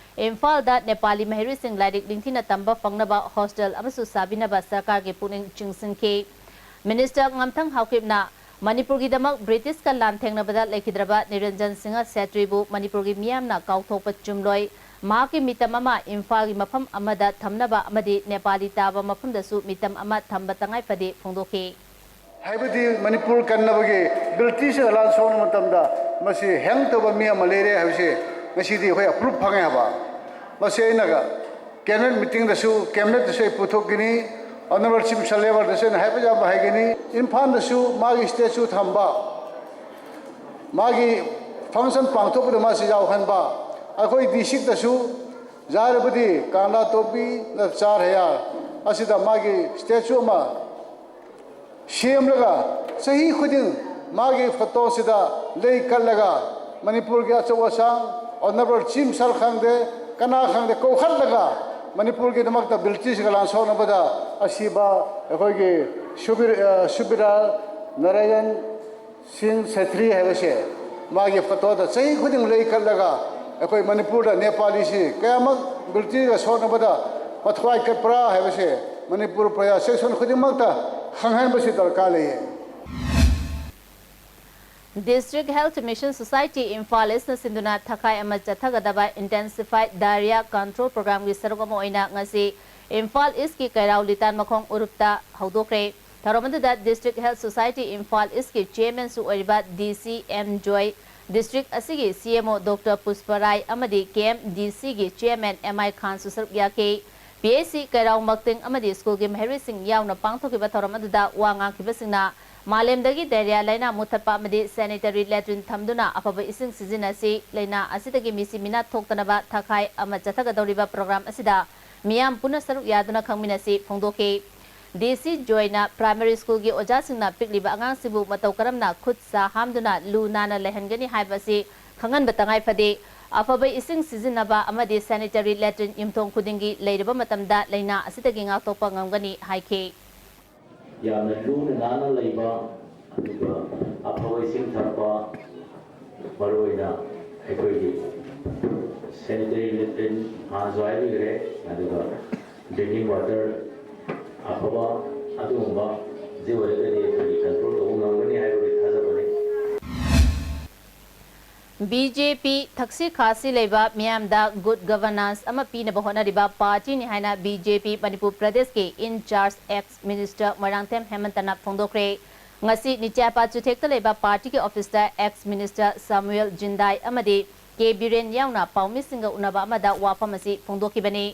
ꯏꯝꯐꯥꯜꯗ ꯅꯦꯄꯥꯂꯤ ꯃꯍꯩꯔꯣꯏꯁꯤꯡ ꯂꯥꯏꯔꯤꯛ ꯅꯤꯡꯊꯤꯅ ꯇꯝꯕ ꯐꯪꯅꯕ ꯍꯣꯁꯇꯦꯜ ꯑꯃꯁꯨ ꯁꯥꯕꯤꯅꯕ ꯁꯔꯀꯥꯔꯒꯤ ꯄꯨꯛꯅꯤꯡ ꯆꯤꯡꯁꯤꯟꯈꯤ꯫ ꯃꯤꯅꯤꯁꯇꯔ ꯉꯝꯊꯪ ꯍꯥꯎꯀꯤꯞꯅ ꯃꯅꯤꯄꯨꯔꯒꯤꯗꯃꯛ ꯕ꯭ꯔꯤꯇꯤꯁꯀ ꯂꯥꯟꯊꯦꯡꯅꯕꯗ ꯂꯩꯈꯤꯗ꯭ꯔꯕ ꯅꯤꯔꯟꯖꯟ ꯁꯤꯡꯍ ꯁꯦꯇ꯭ꯔꯤꯕꯨ ꯃꯅꯤꯄꯨꯔꯒꯤ ꯃꯤꯌꯥꯝꯅ ꯀꯥꯎꯊꯣꯛꯄ ꯆꯨꯝꯂꯣꯏ꯫ ꯃꯍꯥꯛꯀꯤ ꯃꯤꯇꯝ ꯑꯃ ꯏꯝꯐꯥꯜꯒꯤ ꯃꯐꯝ ꯑꯃꯗ ꯊꯝꯅꯕ ꯑꯃꯗꯤ ꯅꯦꯄꯥꯂꯤ ꯇꯥꯕ ꯃꯐꯝꯗꯁꯨ ꯃꯤꯇꯝ ꯑꯃ ꯊꯝꯕ ꯇꯉꯥꯏ ꯐꯗꯦ ꯐꯣꯡꯗꯣꯛꯈꯤ꯫ ꯍꯥꯏꯕꯗꯤ ꯃꯅꯤꯄꯨꯔ ꯀꯟꯅꯕꯒꯤ ꯕ꯭ꯔꯤꯇꯤꯁꯅ ꯂꯥꯟ ꯁꯣꯛꯅ ꯃꯇꯝꯗ ꯃꯁꯤ ꯍꯦꯡ ꯇꯧꯕ ꯃꯤ ꯑꯃ ꯂꯩꯔꯦ ꯍꯥꯏꯕꯁꯤ ꯉꯁꯤꯗꯤ ꯑꯩꯈꯣꯏ ꯑꯄ꯭ꯔꯨꯞ ꯐꯪꯉꯦ ꯍꯥꯏꯕ꯫ ꯃꯁꯤ ꯑꯩꯅ ꯀꯦꯕꯤꯅꯦꯠ ꯃꯤꯇꯤꯡꯗꯁꯨ, ꯀꯦꯕꯤꯅꯦꯠꯇꯁꯨ ꯑꯩ ꯄꯨꯊꯣꯛꯀꯅꯤ, ꯑꯣꯅꯔꯦꯕꯜ ꯆꯤꯐ ꯃꯤꯅꯤꯁꯇꯔ ꯂꯦꯕꯔꯗꯁꯨ ꯑꯩꯅ ꯍꯥꯏꯕ ꯌꯥꯕ ꯍꯥꯏꯒꯅꯤ꯫ ꯏꯝꯐꯥꯜꯗꯁꯨ ꯃꯥꯒꯤ ꯁ꯭ꯇꯦꯆꯨ ꯊꯝꯕ, ꯃꯥꯒꯤ ꯐꯪꯁꯟ ꯄꯥꯡꯊꯣꯛꯄꯗ ꯃꯥꯁꯤ ꯌꯥꯎꯍꯟꯕ, ꯑꯩꯈꯣꯏ ꯗꯤꯁꯇ꯭ꯔꯤꯛꯇꯁꯨ ꯌꯥꯔꯕꯗꯤ ꯀꯪꯂꯥꯇꯣꯡꯕꯤ ꯅꯠꯇ꯭ꯔ ꯆꯥꯔ ꯍꯌꯥꯔ ꯑꯁꯤꯗ ꯃꯥꯒꯤ ꯁ꯭ꯇꯦꯆꯨ ꯑꯃ ꯁꯦꯝꯂꯒ ꯆꯍꯤ ꯈꯨꯗꯤꯡ ꯃꯥꯒꯤ ꯐꯣꯇꯣꯁꯤꯗ ꯂꯩ ꯀꯠꯂꯒ ꯃꯅꯤꯄꯨꯔꯒꯤ ꯑꯆꯧ ꯑꯁꯥꯡ ꯑꯣꯅꯔꯦꯕꯜ ꯆꯤꯐ ꯃꯤꯅꯤꯁꯇꯔ ꯈꯪꯗꯦ, ꯀꯅꯥ ꯈꯪꯗꯦ, ꯀꯧꯈꯠꯂꯒ ꯃꯅꯤꯄꯨꯔꯒꯤꯗꯃꯛꯇ ꯕ꯭ꯔꯤꯇꯤꯁꯀ ꯂꯥꯟ ꯁꯣꯛꯅꯕꯗ ꯑꯁꯤꯕ ꯑꯩꯈꯣꯏꯒꯤ ꯁꯨꯕꯤꯔ-, ꯑ, ꯁꯨꯕꯤꯔꯥ ꯅꯥꯔꯥꯌꯟ ꯁꯤꯡ ꯁꯦꯇ꯭ꯔꯤ ꯍꯥꯏꯕꯁꯦ ꯃꯥꯒꯤ ꯐꯣꯇꯣꯗ ꯆꯍꯤ ꯈꯨꯗꯤꯡ ꯂꯩ ꯀꯠꯂꯒ ꯑꯩꯈꯣꯏ ꯃꯅꯤꯄꯨꯔꯗ ꯅꯦꯄꯥꯂꯤꯁꯤ ꯀꯌꯥꯃꯛ ꯕ꯭ꯔꯤꯇꯤꯁꯀ ꯁꯣꯛꯅꯕꯗ ꯃꯊ꯭ꯋꯥꯏ ꯀꯠꯄ꯭ꯔꯥ ꯍꯥꯏꯕꯁꯦ ꯃꯅꯤꯄꯨꯔ ꯄ꯭ꯔꯖꯥ ꯁꯦꯛꯁꯟ ꯈꯨꯗꯤꯡꯃꯛꯇ ꯈꯪꯍꯟꯕꯁꯤ ꯗꯔꯀꯥꯔ ꯂꯩꯌꯦ꯫ District Health Mission Society Imphal ꯏꯁꯅ ꯁꯤꯟꯗꯨꯅ ꯊꯈꯥꯏ ꯑꯃ ꯆꯠꯊꯒꯗꯕ Intensified Diarrhea Control Programꯒꯤ ꯁꯔꯨꯛ ꯑꯃ ꯑꯣꯏꯅ ꯉꯁꯤ ꯏꯝꯐꯥꯜ ꯏꯁꯀꯤ ꯀꯩꯔꯥꯎ ꯂꯤꯇꯥꯟ ꯃꯈꯣꯡ ꯎꯔꯨꯞꯇ ꯍꯧꯗꯣꯛꯈ꯭ꯔꯦ꯫ ꯊꯧꯔꯝ ꯑꯗꯨꯗ District Health Society ꯏꯝꯐꯥꯜ ꯏꯁꯀꯤ ꯆꯦꯌꯔꯃꯦꯟꯁꯨ ꯑꯣꯏꯔꯤꯕ ꯗꯤ ꯁꯤ ꯑꯦꯝ ꯖꯣꯏ District ꯑꯁꯤꯒꯤ C M O Doctor Pushpa Rai ꯑꯃꯗꯤ K M D C ꯒꯤ Chairman M I Khan ꯁꯨ ꯁꯔꯨꯛ ꯌꯥꯈꯤ꯫ P H C ꯀꯩꯔꯥꯎ ꯃꯛꯇꯤꯡ ꯑꯃꯗꯤ ꯁ꯭ꯀꯨꯜꯒꯤ ꯃꯍꯩꯔꯣꯏꯁꯤꯡ ꯌꯥꯎꯅ ꯄꯥꯡꯊꯣꯛꯈꯤꯕ ꯊꯧꯔꯝ ꯑꯗꯨꯗ ꯋꯥ ꯉꯥꯡꯈꯤꯕꯁꯤꯡꯅ ꯃꯥꯂꯦꯝꯗꯒꯤ diarrhea ꯂꯥꯏꯅꯥ ꯃꯨꯠꯊꯠꯄ ꯑꯃꯗꯤ sanitary latrine ꯊꯝꯗꯨꯅ ꯑꯐꯕ ꯏꯁꯤꯡ ꯁꯤꯖꯤꯟꯅꯁꯤ, ꯂꯥꯏꯅꯥ ꯑꯁꯤꯗꯒꯤ ꯃꯤꯁꯤ ꯃꯤꯅꯥ ꯊꯣꯛꯇꯅꯕ ꯊꯈꯥꯏ ꯑꯃ ꯆꯠꯊꯒꯗꯧꯔꯤꯕ program ꯑꯁꯤꯗ ꯃꯤꯌꯥꯝ ꯄꯨꯟꯅ ꯁꯔꯨꯛ ꯌꯥꯗꯨꯅ ꯈꯪꯃꯤꯟꯅꯁꯤ ꯐꯣꯡꯗꯣꯛꯈꯤ꯫ D C Joy ꯅ primary school ꯒꯤ ꯑꯣꯖꯥꯁꯤꯡꯅ ꯄꯤꯛꯂꯤꯕ ꯑꯉꯥꯡꯁꯤꯡꯕꯨ ꯃꯇꯧ ꯀꯔꯝꯅ ꯈꯨꯠ ꯁꯥ ꯍꯥꯝꯗꯨꯅ ꯂꯨ ꯅꯥꯟꯅ ꯂꯩꯍꯟꯒꯅꯤ ꯍꯥꯏꯕ ꯑꯁꯤ ꯈꯪꯍꯟꯕ ꯇꯉꯥꯏ ꯐꯗꯦ꯫ ꯑꯐꯕ ꯏꯁꯤꯡ ꯁꯤꯖꯤꯟꯅꯕ ꯑꯃꯗꯤ sanitary latrine ꯌꯨꯝꯊꯣꯡ ꯈꯨꯗꯤꯡꯒꯤ ꯂꯩꯔꯕ ꯃꯇꯝꯗ ꯂꯥꯏꯅꯥ ꯑꯁꯤꯗꯒꯤ ꯉꯥꯛꯊꯣꯛꯄ ꯉꯝꯒꯅꯤ ꯍꯥꯏꯈꯤ꯫ ꯌꯥꯝꯅ ꯂꯨꯅ ꯅꯥꯟꯅ ꯂꯩꯕ, ꯑꯗꯨꯒ ꯑꯐꯕ ꯏꯁꯤꯡ ꯊꯛꯄ, ꯃꯔꯨꯑꯣꯏꯅ ꯑꯩꯈꯣꯏꯒꯤ sanitary latrine ꯍꯥꯟꯅꯁꯨ ꯍꯥꯏꯕꯤꯈ꯭ꯔꯦ, ꯑꯗꯨꯒ drinking water ꯑꯐꯕ ꯑꯗꯨꯒꯨꯝꯕ ꯁꯤ ꯑꯣꯏꯔꯒꯗꯤ ꯑꯩꯈꯣꯏꯒꯤ control ꯇꯧꯕ ꯉꯝꯒꯅꯤ ꯍꯥꯏꯕꯒꯤ ꯊꯥꯖꯕ ꯂꯩ꯫ B J P ꯊꯛꯁꯤ ꯈꯥꯁꯤ ꯂꯩꯕ ꯃꯤꯌꯥꯝꯗ good governance ꯑꯃ ꯄꯤꯅꯕ ꯍꯣꯠꯅꯔꯤꯕ party ꯅꯤ ꯍꯥꯏꯅ B J P ꯃꯅꯤꯄꯨꯔ ꯄ꯭ꯔꯗꯦꯁꯀꯤ in charge ex minister Moirangthem ꯍꯦꯃꯟꯇꯅ ꯐꯣꯡꯗꯣꯛꯈ꯭ꯔꯦ꯫ ꯉꯁꯤ ꯅꯤꯆꯥꯄꯥ ꯆꯨꯊꯦꯛꯇ ꯂꯩꯕ party ꯒꯤ office ꯇ ex minister ꯁꯥꯃꯨꯑꯦꯜ ꯖꯤꯟꯗꯥꯏ ꯑꯃꯗꯤ K ꯕꯤꯔꯦꯟ ꯌꯥꯎꯅ ꯄꯥꯎꯃꯤꯁꯤꯡꯒ ꯎꯅꯕ ꯑꯃꯗ ꯋꯥꯐꯝ ꯑꯁꯤ ꯐꯣꯡꯗꯣꯛꯈꯤꯕꯅꯤ꯫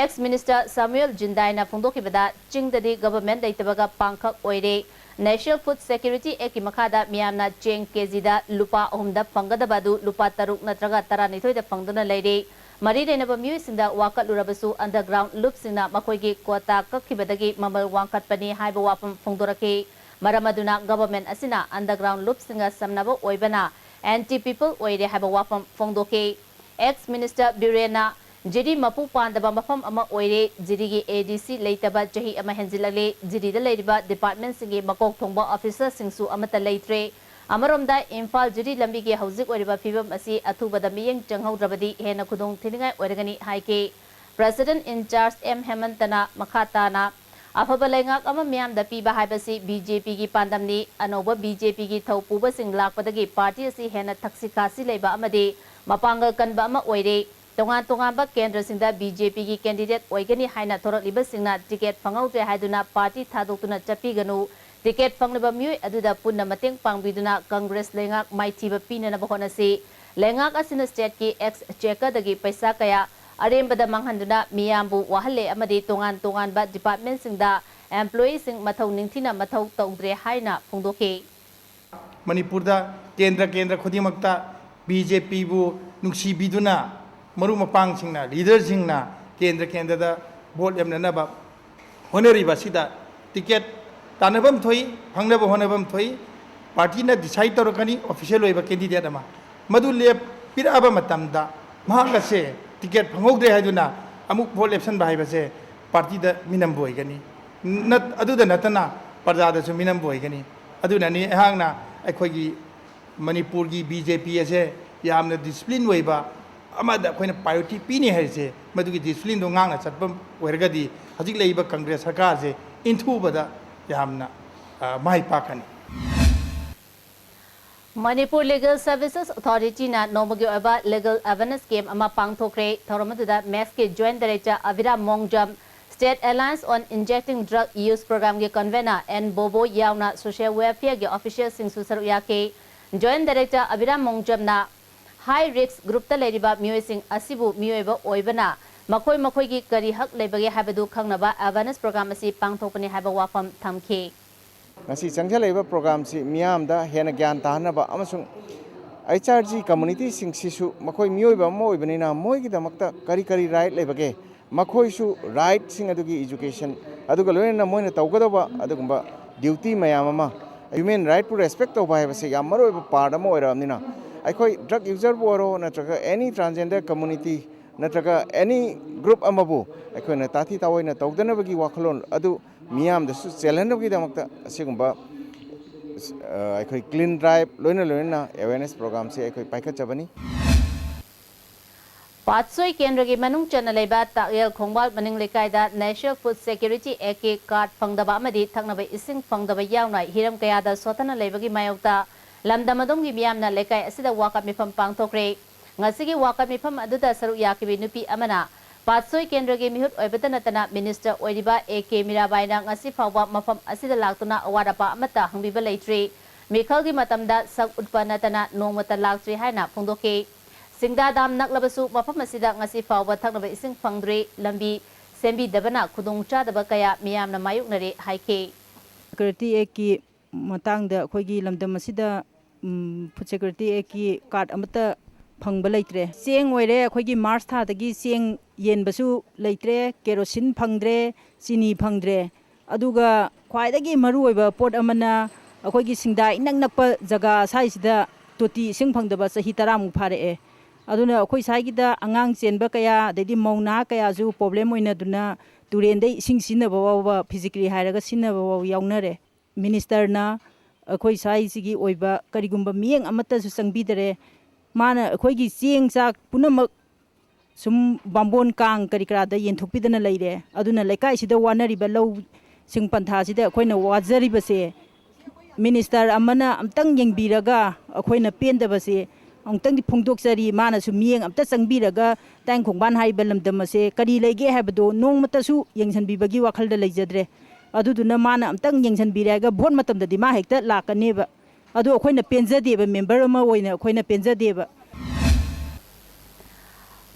Ex minister ꯁꯥꯃꯨꯑꯦꯜ ꯖꯤꯟꯗꯥꯏꯅ ꯐꯣꯡꯗꯣꯛꯈꯤꯕꯗ, ꯆꯤꯡꯗꯗꯤ government ꯂꯩꯇꯕꯒ ꯄꯥꯡꯈꯛ ꯑꯣꯏꯔꯦ꯫ National Food Security Act ꯀꯤ ꯃꯈꯥꯗ ꯃꯤꯌꯥꯝꯅ ꯆꯦꯡ KG ꯗ ꯂꯨꯄꯥ ꯑꯍꯨꯝꯗ ꯐꯪꯒꯗꯕ ꯑꯗꯨ ꯂꯨꯄꯥ ꯇꯔꯨꯛ ꯅꯠꯇ꯭ꯔꯒ ꯇꯔꯥꯅꯤꯊꯣꯏꯗ ꯐꯪꯗꯨꯅ ꯂꯩꯔꯦ꯫ ꯃꯔꯤ ꯂꯩꯅꯕ ꯃꯤꯑꯣꯏꯁꯤꯡꯗ ꯋꯥꯀꯠꯂꯨꯔꯕꯁꯨ underground ꯂꯨꯞꯁꯤꯡꯅ ꯃꯈꯣꯏꯒꯤ quota ꯀꯛꯈꯤꯕꯗꯒꯤ ꯃꯃꯜ ꯋꯥꯡꯈꯠꯄꯅꯤ ꯍꯥꯏꯕ ꯋꯥꯐꯝ ꯐꯣꯡꯗꯣꯔꯛꯈꯤ꯫ ꯃꯔꯝ ꯑꯗꯨꯅ government ꯑꯁꯤꯅ underground ꯂꯨꯞꯁꯤꯡꯒ ꯁꯝꯅꯕ ꯑꯣꯏꯕꯅ anti people ꯑꯣꯏꯔꯦ ꯍꯥꯏꯕ ꯋꯥꯐꯝ ꯐꯣꯡꯗꯣꯛꯈꯤ꯫ Ex minister ꯕꯤꯔꯦꯟꯅ ꯖꯤꯔꯤ ꯃꯄꯨ ꯄꯥꯟꯗꯕ ꯃꯐꯝ ꯑꯃ ꯑꯣꯏꯔꯦ꯫ ꯖꯤꯔꯤꯒꯤ ADC ꯂꯩꯇꯕ ꯆꯍꯤ ꯑꯃ ꯍꯦꯟꯖꯤꯜꯂꯛꯂꯦ꯫ ꯖꯤꯔꯤꯗ ꯂꯩꯔꯤꯕ department ꯁꯤꯡꯒꯤ ꯃꯀꯣꯛ ꯊꯣꯡꯕ officer ꯁꯤꯡꯁꯨ ꯑꯃꯠꯇ ꯂꯩꯇ꯭ꯔꯦ꯫ ꯑꯃꯔꯣꯝꯗ ꯏꯝꯐꯥꯜ ꯖꯤꯔꯤ ꯂꯝꯕꯤꯒꯤ ꯍꯧꯖꯤꯛ ꯑꯣꯏꯔꯤꯕ ꯐꯤꯕꯝ ꯑꯁꯤ ꯑꯊꯨꯕꯗ ꯃꯤꯠꯌꯦꯡ ꯆꯪꯍꯧꯗ꯭ꯔꯕꯗꯤ ꯍꯦꯟꯅ ꯈꯨꯗꯣꯡ ꯊꯤꯅꯤꯡꯉꯥꯏ ꯑꯣꯏꯔꯒꯅꯤ ꯍꯥꯏꯈꯤ꯫ President in charge M ꯍꯦꯃꯟꯇꯅ ꯃꯈꯥ ꯇꯥꯅ ꯑꯐꯕ ꯂꯩꯉꯥꯛ ꯑꯃ ꯃꯤꯌꯥꯝꯗ ꯄꯤꯕ ꯍꯥꯏꯕꯁꯤ BJP ꯒꯤ ꯄꯥꯟꯗꯝꯅꯤ꯫ ꯑꯅꯧꯕ BJP ꯒꯤ ꯊꯧ ꯄꯨꯕꯁꯤꯡ ꯂꯥꯛꯄꯗꯒꯤ party ꯑꯁꯤ ꯍꯦꯟꯅ ꯊꯛꯁꯤ ꯈꯥꯁꯤ ꯂꯩꯕ ꯑꯃꯗꯤ ꯃꯄꯥꯡꯒꯜ ꯀꯟꯕ ꯑꯃ ꯑꯣꯏꯔꯦ꯫ ꯇꯣꯉꯥꯟ ꯇꯣꯉꯥꯟꯕ ꯀꯦꯟꯗ꯭ꯔꯁꯤꯡꯗ BJP ꯒꯤ candidate ꯑꯣꯏꯒꯅꯤ ꯍꯥꯏꯅ ꯊꯣꯔꯛꯂꯤꯕꯁꯤꯡꯅ ticket ꯐꯪꯍꯧꯗ꯭ꯔꯦ ꯍꯥꯏꯗꯨꯅ party ꯊꯥꯗꯣꯛꯇꯨꯅ ꯆꯠꯄꯤꯒꯅꯨ꯫ ꯇꯤꯀꯦꯠ ꯐꯪꯂꯤꯕ ꯃꯤꯑꯣꯏ ꯑꯗꯨꯗ ꯄꯨꯟꯅ ꯃꯇꯦꯡ ꯄꯥꯡꯕꯤꯗꯨꯅ ꯀꯪꯒ꯭ꯔꯦꯁ ꯂꯩꯉꯥꯛ ꯃꯥꯏꯊꯤꯕ ꯄꯤꯅꯅꯕ ꯍꯣꯠꯅꯁꯤ꯫ ꯂꯩꯉꯥꯛ ꯑꯁꯤꯅ ꯁ꯭ꯇꯦꯠꯀꯤ ꯑꯦꯛꯁꯆꯦꯀꯔꯗꯒꯤ ꯄꯩꯁꯥ ꯀꯌꯥ ꯑꯔꯦꯝꯕꯗ ꯃꯥꯡꯍꯟꯗꯨꯅ ꯃꯤꯌꯥꯝꯕꯨ ꯋꯥꯍꯜꯂꯦ ꯑꯃꯗꯤ ꯇꯣꯉꯥꯟ ꯇꯣꯉꯥꯟꯕ ꯗꯤꯄꯥꯔꯠꯃꯦꯟꯁꯤꯡꯗ ꯑꯦꯝꯄ꯭ꯂꯣꯌꯤꯁꯤꯡ ꯃꯊꯧ ꯅꯤꯡꯊꯤꯅ ꯃꯊꯧ ꯇꯧꯗ꯭ꯔꯦ ꯍꯥꯏꯅ ꯐꯣꯡꯗꯣꯛꯈꯤ꯫ ꯃꯅꯤꯄꯨꯔꯗ ꯀꯦꯟꯗ꯭ꯔ ꯀꯦꯟꯗ꯭ꯔ ꯈꯨꯗꯤꯡꯃꯛꯇ ꯕꯤ ꯖꯦ ꯄꯤꯕꯨ ꯅꯨꯡꯁꯤꯕꯤꯗꯨꯅ ꯃꯔꯨꯞ ꯃꯄꯥꯡꯁꯤꯡꯅ, ꯂꯤꯗꯔꯁꯤꯡꯅ ꯀꯦꯟꯗ꯭ꯔ ꯀꯦꯟꯗ꯭ꯔꯗ ꯚꯣꯠ ꯂꯦꯞꯅꯅꯕ ꯍꯣꯠꯅꯔꯤꯕ ꯑꯁꯤꯗ ꯇꯤꯀꯦꯠ ꯇꯥꯟꯅꯐꯝ ꯊꯣꯛꯏ, ꯐꯪꯅꯕ ꯍꯣꯠꯅꯐꯝ ꯊꯣꯛꯏ꯫ ꯄꯥꯔꯇꯤꯅ ꯗꯤꯁꯥꯏꯠ ꯇꯧꯔꯛꯀꯅꯤ ꯑꯣꯐꯤꯁꯤꯌꯦꯜ ꯑꯣꯏꯕ ꯀꯦꯟꯗꯤꯗꯦꯠ ꯑꯃ꯫ ꯃꯗꯨ ꯂꯦꯞ-, ꯄꯤꯔꯛꯑꯕ ꯃꯇꯝꯗ ꯃꯍꯥꯛ ꯑꯁꯦ ꯇꯤꯀꯦꯠ ꯐꯪꯍꯧꯗ꯭ꯔꯦ ꯍꯥꯏꯗꯨꯅ ꯑꯃꯨꯛ ꯚꯣꯠ ꯂꯦꯞꯁꯟꯕ ꯍꯥꯏꯕꯁꯦ ꯄꯥꯔꯇꯤꯗ ꯃꯤꯅꯝꯕ ꯑꯣꯏꯒꯅꯤ꯫ ꯅꯠ-, ꯑꯗꯨꯗ ꯅꯠꯇꯅ ꯄ꯭ꯔꯖꯥꯗꯁꯨ ꯃꯤꯅꯝꯕ ꯑꯣꯏꯒꯅꯤ꯫ ꯑꯗꯨꯅꯅꯤ ꯑꯩꯍꯥꯛꯅ ꯑꯩꯈꯣꯏꯒꯤ ꯃꯅꯤꯄꯨꯔꯒꯤ ꯕꯤ ꯖꯦ ꯄꯤ ꯑꯁꯦ ꯌꯥꯝꯅ ꯗꯤꯁꯤꯄ꯭ꯂꯤꯟ ꯑꯣꯏꯕ ꯑꯃꯗ ꯑꯩꯈꯣꯏꯅ ꯄ꯭ꯔꯥꯏꯌꯣꯔꯤꯇꯤ ꯄꯤꯅꯤ ꯍꯥꯏꯔꯤꯁꯦ, ꯃꯗꯨꯒꯤ ꯗꯤꯁꯤꯄ꯭ꯂꯤꯟꯗꯣ ꯉꯥꯛꯅ ꯆꯠꯄ ꯑꯣꯏꯔꯒꯗꯤ ꯍꯧꯖꯤꯛ ꯂꯩꯔꯤꯕ ꯀꯪꯒ꯭ꯔꯦꯁ ꯁꯔꯀꯥꯔꯁꯦ ꯏꯟꯊꯨꯕꯗ ꯌꯥꯝꯅ, ꯑ, ꯃꯥꯏ ꯄꯥꯛꯀꯅꯤ꯫ ꯃꯅꯤꯄꯨꯔ ꯂꯤꯒꯦꯜ ꯁꯔꯚꯤꯁꯦꯁ ꯑꯣꯊꯣꯔꯤꯇꯤꯅ ꯅꯣꯡꯃꯒꯤ ꯑꯣꯏꯕ ꯂꯤꯒꯦꯜ ꯑꯦꯋꯦꯔꯅꯦꯁ ꯀꯦꯝꯞ ꯑꯃ ꯄꯥꯡꯊꯣꯛꯈ꯭ꯔꯦ꯫ ꯊꯧꯔꯝ ꯑꯗꯨꯗ ꯃꯦꯛꯁꯀꯤ joint director Abiram Mongjam, state alliance on injecting drug use ꯄ꯭ꯔꯣꯒ꯭ꯔꯥꯝꯒꯤ ꯀꯟꯚꯦꯅꯔ ꯑꯦꯟ ꯕꯣꯕꯣ ꯌꯥꯎꯅ ꯁꯣꯁꯤꯌꯦꯜ ꯋꯦꯜꯐꯤꯌꯔꯒꯤ ꯑꯣꯐꯤꯁꯤꯌꯦꯜꯁꯤꯡꯁꯨ ꯁꯔꯨꯛ ꯌꯥꯈꯤ꯫ ꯖꯣꯏꯟꯠ ꯗꯥꯏꯔꯦꯛꯇꯔ ꯑꯕꯤꯔꯥꯝ ꯃꯣꯡꯖꯝꯅ ꯍꯥꯏ ꯔꯤꯁꯛ ꯒ꯭ꯔꯨꯞꯇ ꯂꯩꯔꯤꯕ ꯃꯤꯑꯣꯏꯁꯤꯡ ꯑꯁꯤꯕꯨ ꯃꯤꯑꯣꯏꯕ ꯑꯣꯏꯕꯅ ꯃꯈꯣꯏ ꯃꯈꯣꯏꯒꯤ ꯀꯔꯤ ꯍꯛ ꯂꯩꯕꯒꯦ ꯍꯥꯏꯕꯗꯨ ꯈꯪꯅꯕ ꯑꯦꯋꯦꯔꯅꯦꯁ ꯄ꯭ꯔꯣꯒ꯭ꯔꯥꯝ ꯑꯁꯤ ꯄꯥꯡꯊꯣꯛꯄꯅꯤ ꯍꯥꯏꯕ ꯋꯥꯐꯝ ꯊꯝꯈꯤ꯫ ꯉꯁꯤ ꯆꯪꯁꯤꯜꯂꯛꯏꯕ ꯄ꯭ꯔꯣꯒ꯭ꯔꯥꯝꯁꯤ ꯃꯤꯌꯥꯝꯗ ꯍꯦꯟꯅ ꯒ꯭ꯌꯥꯟ ꯇꯥꯍꯟꯅꯕ ꯑꯃꯁꯨꯡ ꯑꯩꯆ ꯑꯥꯔ ꯖꯤ ꯀꯝꯃꯨꯅꯤꯇꯤꯁꯤꯡꯁꯤꯁꯨ ꯃꯈꯣꯏ ꯃꯤꯑꯣꯏꯕ ꯑꯃ ꯑꯣꯏꯕꯅꯤꯅ ꯃꯣꯏꯒꯤꯗꯃꯛꯇ ꯀꯔꯤ ꯀꯔꯤ ꯔꯥꯏꯠ ꯂꯩꯕꯒꯦ, ꯃꯈꯣꯏꯁꯨ ꯔꯥꯏꯠꯁꯤꯡ ꯑꯗꯨꯒꯤ ꯏꯖꯨꯀꯦꯁꯟ, ꯑꯗꯨꯒ ꯂꯣꯏꯅꯅ ꯃꯣꯏꯅ ꯇꯧꯒꯗꯧꯕ ꯑꯗꯨꯒꯨꯝꯕ ꯗ꯭ꯌꯨꯇꯤ ꯃꯌꯥꯝ ꯑꯃ, ꯍ꯭ꯌꯨꯃꯦꯟ ꯔꯥꯏꯠꯄꯨ ꯔꯦꯁꯄꯦꯛ ꯇꯧꯕ ꯍꯥꯏꯕꯁꯤ ꯌꯥꯝ ꯃꯔꯨꯑꯣꯏꯕ ꯄꯥꯔꯠ ꯑꯃ ꯑꯣꯏꯔꯛꯑꯕꯅꯤꯅ, ꯑꯩꯈꯣꯏ ꯗ꯭ꯔꯒ ꯌꯨꯖꯔꯕꯨ ꯑꯣꯏꯔꯣ ꯅꯠꯇ꯭ꯔꯒ ꯑꯦꯅꯤ ꯇ꯭ꯔꯥꯟꯁꯖꯦꯟꯗꯔ ꯀꯝꯃꯨꯅꯤꯇꯤ ꯅꯠꯇ꯭ꯔꯒ ꯑꯦꯅꯤ ꯒ꯭ꯔꯨꯞ ꯑꯃꯕꯨ ꯑꯩꯈꯣꯏꯅ ꯇꯥꯊꯤ ꯇꯥꯑꯣꯏꯅ ꯇꯧꯗꯅꯕꯒꯤ ꯋꯥꯈꯜꯂꯣꯟ ꯑꯗꯨ ꯃꯤꯌꯥꯝꯗꯁꯨ ꯆꯦꯜꯍꯟꯅꯕꯒꯤꯗꯃꯛꯇ ꯑꯁꯤꯒꯨꯝꯕ, ꯑ, ꯑꯩꯈꯣꯏ ꯀ꯭ꯂꯤꯟ ꯗ꯭ꯔꯥꯏꯚ ꯂꯣꯏꯅ ꯂꯣꯏꯅꯅ ꯑꯦꯋꯦꯔꯅꯦꯁ ꯄ꯭ꯔꯣꯒ꯭ꯔꯥꯝꯁꯦ ꯑꯩꯈꯣꯏ ꯄꯥꯏꯈꯠꯆꯕꯅꯤ꯫ ꯄꯥꯠꯁꯣꯏ ꯀꯦꯟꯗ꯭ꯔꯒꯤ ꯃꯅꯨꯡ ꯆꯟꯅ ꯂꯩꯕ ꯇꯥꯛꯌꯦꯜ ꯈꯣꯡꯕꯥꯜ ꯃꯅꯤꯡ ꯂꯩꯀꯥꯏꯗ National Food Security Act ꯀꯤ ꯀꯥꯔꯗ ꯐꯪꯗꯕ ꯑꯃꯗꯤ ꯊꯛꯅꯕ ꯏꯁꯤꯡ ꯐꯪꯗꯕ ꯌꯥꯎꯅ ꯍꯤꯔꯝ ꯀꯌꯥꯗ ꯁꯣꯠꯊꯅ ꯂꯩꯕꯒꯤ ꯃꯥꯌꯣꯛꯇ ꯂꯝꯗꯝ ꯑꯗꯨꯝꯒꯤ ꯃꯤꯌꯥꯝꯅ ꯂꯩꯀꯥꯏ ꯑꯁꯤꯗ ꯋꯥꯀꯠ ꯃꯤꯐꯝ ꯄꯥꯡꯊꯣꯛꯈ꯭ꯔꯦ꯫ ꯉꯁꯤꯒꯤ ꯋꯥꯀꯠ ꯃꯤꯐꯝ ꯑꯗꯨꯗ ꯁꯔꯨꯛ ꯌꯥꯈꯤꯕꯤ ꯅꯨꯄꯤ ꯑꯃꯅ ꯄꯥꯠꯁꯣꯏ ꯀꯦꯟꯗ꯭ꯔꯒꯤ ꯃꯤꯍꯨꯠ ꯑꯣꯏꯕꯇ ꯅꯠꯇꯅ ꯃꯤꯅꯤꯁꯇꯔ ꯑꯣꯏꯔꯤꯕ ꯑꯦ ꯀꯦ ꯃꯤꯔꯥꯕꯥꯏꯅ ꯉꯁꯤ ꯐꯥꯎꯕ ꯃꯐꯝ ꯑꯁꯤꯗ ꯂꯥꯛꯇꯨꯅ ꯑꯋꯥꯠ ꯑꯄꯥ ꯑꯃꯠꯇ ꯍꯪꯕꯤꯕ ꯂꯩꯇ꯭ꯔꯤ꯫ ꯃꯤꯈꯜꯒꯤ ꯃꯇꯝꯗ ꯁꯛ ꯎꯠꯄ ꯅꯠꯇꯅ ꯅꯣꯡꯃꯇ ꯂꯥꯛꯇ꯭ꯔꯤ ꯍꯥꯏꯅ ꯐꯣꯡꯗꯣꯛꯈꯤ꯫ ꯁꯤꯡꯗꯥ ꯗꯥꯝ ꯅꯛꯂꯕꯁꯨ ꯃꯐꯝ ꯑꯁꯤꯗ ꯉꯁꯤ ꯐꯥꯎꯕ ꯊꯛꯅꯕ ꯏꯁꯤꯡ ꯐꯪꯗ꯭ꯔꯤ, ꯂꯝꯕꯤ ꯁꯦꯝꯕꯤꯗꯕꯅ ꯈꯨꯗꯣꯡꯆꯥꯗꯕ ꯀꯌꯥ ꯃꯤꯌꯥꯝꯅ ꯃꯥꯌꯣꯛꯅꯔꯦ ꯍꯥꯏꯈꯤ꯫ ꯁꯦꯀ꯭ꯌꯨꯔꯤꯇꯤ ꯑꯦꯛꯀꯤ ꯃꯇꯥꯡꯗ ꯑꯩꯈꯣꯏꯒꯤ ꯂꯝꯗꯝ ꯑꯁꯤꯗ, ꯎꯝ, ꯐꯨꯗ ꯁꯦꯀ꯭ꯌꯨꯔꯤꯇꯤ ꯑꯦꯛꯀꯤ ꯀꯥꯔꯗ ꯑꯃꯠꯇ ꯐꯪꯕ ꯂꯩꯇ꯭ꯔꯦ꯫ ꯆꯦꯡ ꯑꯣꯏꯔꯦ, ꯑꯩꯈꯣꯏꯒꯤ ꯃꯥꯔꯆ ꯊꯥꯗꯒꯤ ꯆꯦꯡ ꯌꯦꯟꯕꯁꯨ ꯂꯩꯇ꯭ꯔꯦ, ꯀꯦꯔꯣꯁꯤꯟ ꯐꯪꯗ꯭ꯔꯦ, ꯆꯤꯅꯤ ꯐꯪꯗ꯭ꯔꯦ꯫ ꯑꯗꯨꯒ ꯈ꯭ꯋꯥꯏꯗꯒꯤ ꯃꯔꯨꯑꯣꯏꯕ ꯄꯣꯠ ꯑꯃꯅ, ꯑꯩꯈꯣꯏꯒꯤ ꯁꯤꯡꯗꯥ ꯏꯅꯛ ꯅꯛꯄ ꯖꯒꯥ ꯁ꯭ꯋꯥꯏꯁꯤꯗ ꯇꯣꯇꯤ ꯏꯁꯤꯡ ꯐꯪꯗꯕ ꯆꯍꯤ ꯇꯔꯥꯃꯨꯛ ꯐꯥꯔꯛꯑꯦ꯫ ꯑꯗꯨꯅ ꯑꯩꯈꯣꯏ ꯁ꯭ꯋꯥꯏꯒꯤꯗ ꯑꯉꯥꯡ ꯆꯦꯟꯕ ꯀꯌꯥ, ꯑꯗꯩꯗꯤ ꯃꯧ ꯅꯍꯥ ꯀꯌꯥꯁꯨ ꯄ꯭ꯔꯣꯕ꯭ꯂꯦꯝ ꯑꯣꯏꯅꯗꯨꯅ ꯇꯨꯔꯦꯟꯗꯩ ꯏꯁꯤꯡ ꯁꯤꯖꯤꯟꯅꯕ ꯐꯥꯎꯕ, ꯐꯤꯖꯤꯀ꯭ꯔꯤ ꯍꯥꯏꯔꯒ ꯁꯤꯖꯤꯟꯅꯕ ꯐꯥꯎ ꯌꯥꯎꯅꯔꯦ꯫ ꯃꯤꯅꯤꯁꯇꯔꯅ ꯑꯩꯈꯣꯏ ꯁ꯭ꯋꯥꯏꯁꯤꯒꯤ ꯑꯣꯏꯕ ꯀꯔꯤꯒꯨꯝꯕ ꯃꯤꯠꯌꯦꯡ ꯑꯃꯠꯇꯁꯨ ꯆꯪꯕꯤꯗꯔꯦ꯫ ꯃꯥꯅ ꯑꯩꯈꯣꯏꯒꯤ ꯆꯦꯡ ꯆꯥꯛ ꯄꯨꯝꯅꯃꯛ ꯁꯨꯝ ꯕꯥꯝꯕꯣꯟ ꯀꯥꯡ ꯀꯔꯤ ꯀꯔꯥꯗ ꯌꯦꯟꯊꯣꯛꯄꯤꯗꯅ ꯂꯩꯔꯦ꯫ ꯑꯗꯨꯅ ꯂꯩꯀꯥꯏꯁꯤꯗ ꯋꯥꯅꯔꯤꯕ ꯂꯧꯁꯤꯡ ꯄꯟꯊꯥꯁꯤꯗ ꯑꯩꯈꯣꯏꯅ ꯋꯥꯖꯔꯤꯕꯁꯦ ꯃꯤꯅꯤꯁꯇꯔ ꯑꯃꯅ ꯑꯝꯇꯪ ꯌꯦꯡꯕꯤꯔꯒ ꯑꯩꯈꯣꯏꯅ ꯄꯦꯟꯗꯕꯁꯦ ꯑꯃꯨꯛꯇꯪꯗꯤ ꯐꯣꯡꯗꯣꯛꯆꯔꯤ꯫ ꯃꯥꯅꯁꯨ ꯃꯤꯠꯌꯦꯡ ꯑꯝꯇ ꯆꯪꯕꯤꯔꯒ ꯇꯥꯏꯪ ꯈꯣꯡꯕꯥꯟ ꯍꯥꯏꯔꯤꯕ ꯂꯝꯗꯝ ꯑꯁꯦ ꯀꯔꯤ ꯂꯩꯒꯦ ꯍꯥꯏꯕꯗꯣ ꯅꯣꯡꯃꯇꯁꯨ ꯌꯦꯡꯁꯤꯟꯕꯤꯕꯒꯤ ꯋꯥꯈꯜꯗ ꯂꯩꯖꯗ꯭ꯔꯦ꯫ ꯑꯗꯨꯗꯨꯅ ꯃꯥꯅ ꯑꯝꯇꯪ ꯌꯦꯡꯁꯤꯟꯕꯤꯔꯦ ꯍꯥꯏꯔꯒ ꯚꯣꯠ ꯃꯇꯝꯗꯗꯤ ꯃꯥ ꯍꯦꯛꯇ ꯂꯥꯛꯀꯅꯦꯕ꯫ ꯑꯗꯨ ꯑꯩꯈꯣꯏꯅ ꯄꯦꯟꯖꯗꯦꯕ, ꯃꯦꯝꯕꯔ ꯑꯃ ꯑꯣꯏꯅ ꯑꯩꯈꯣꯏꯅ ꯄꯦꯟꯖꯗꯦꯕ꯫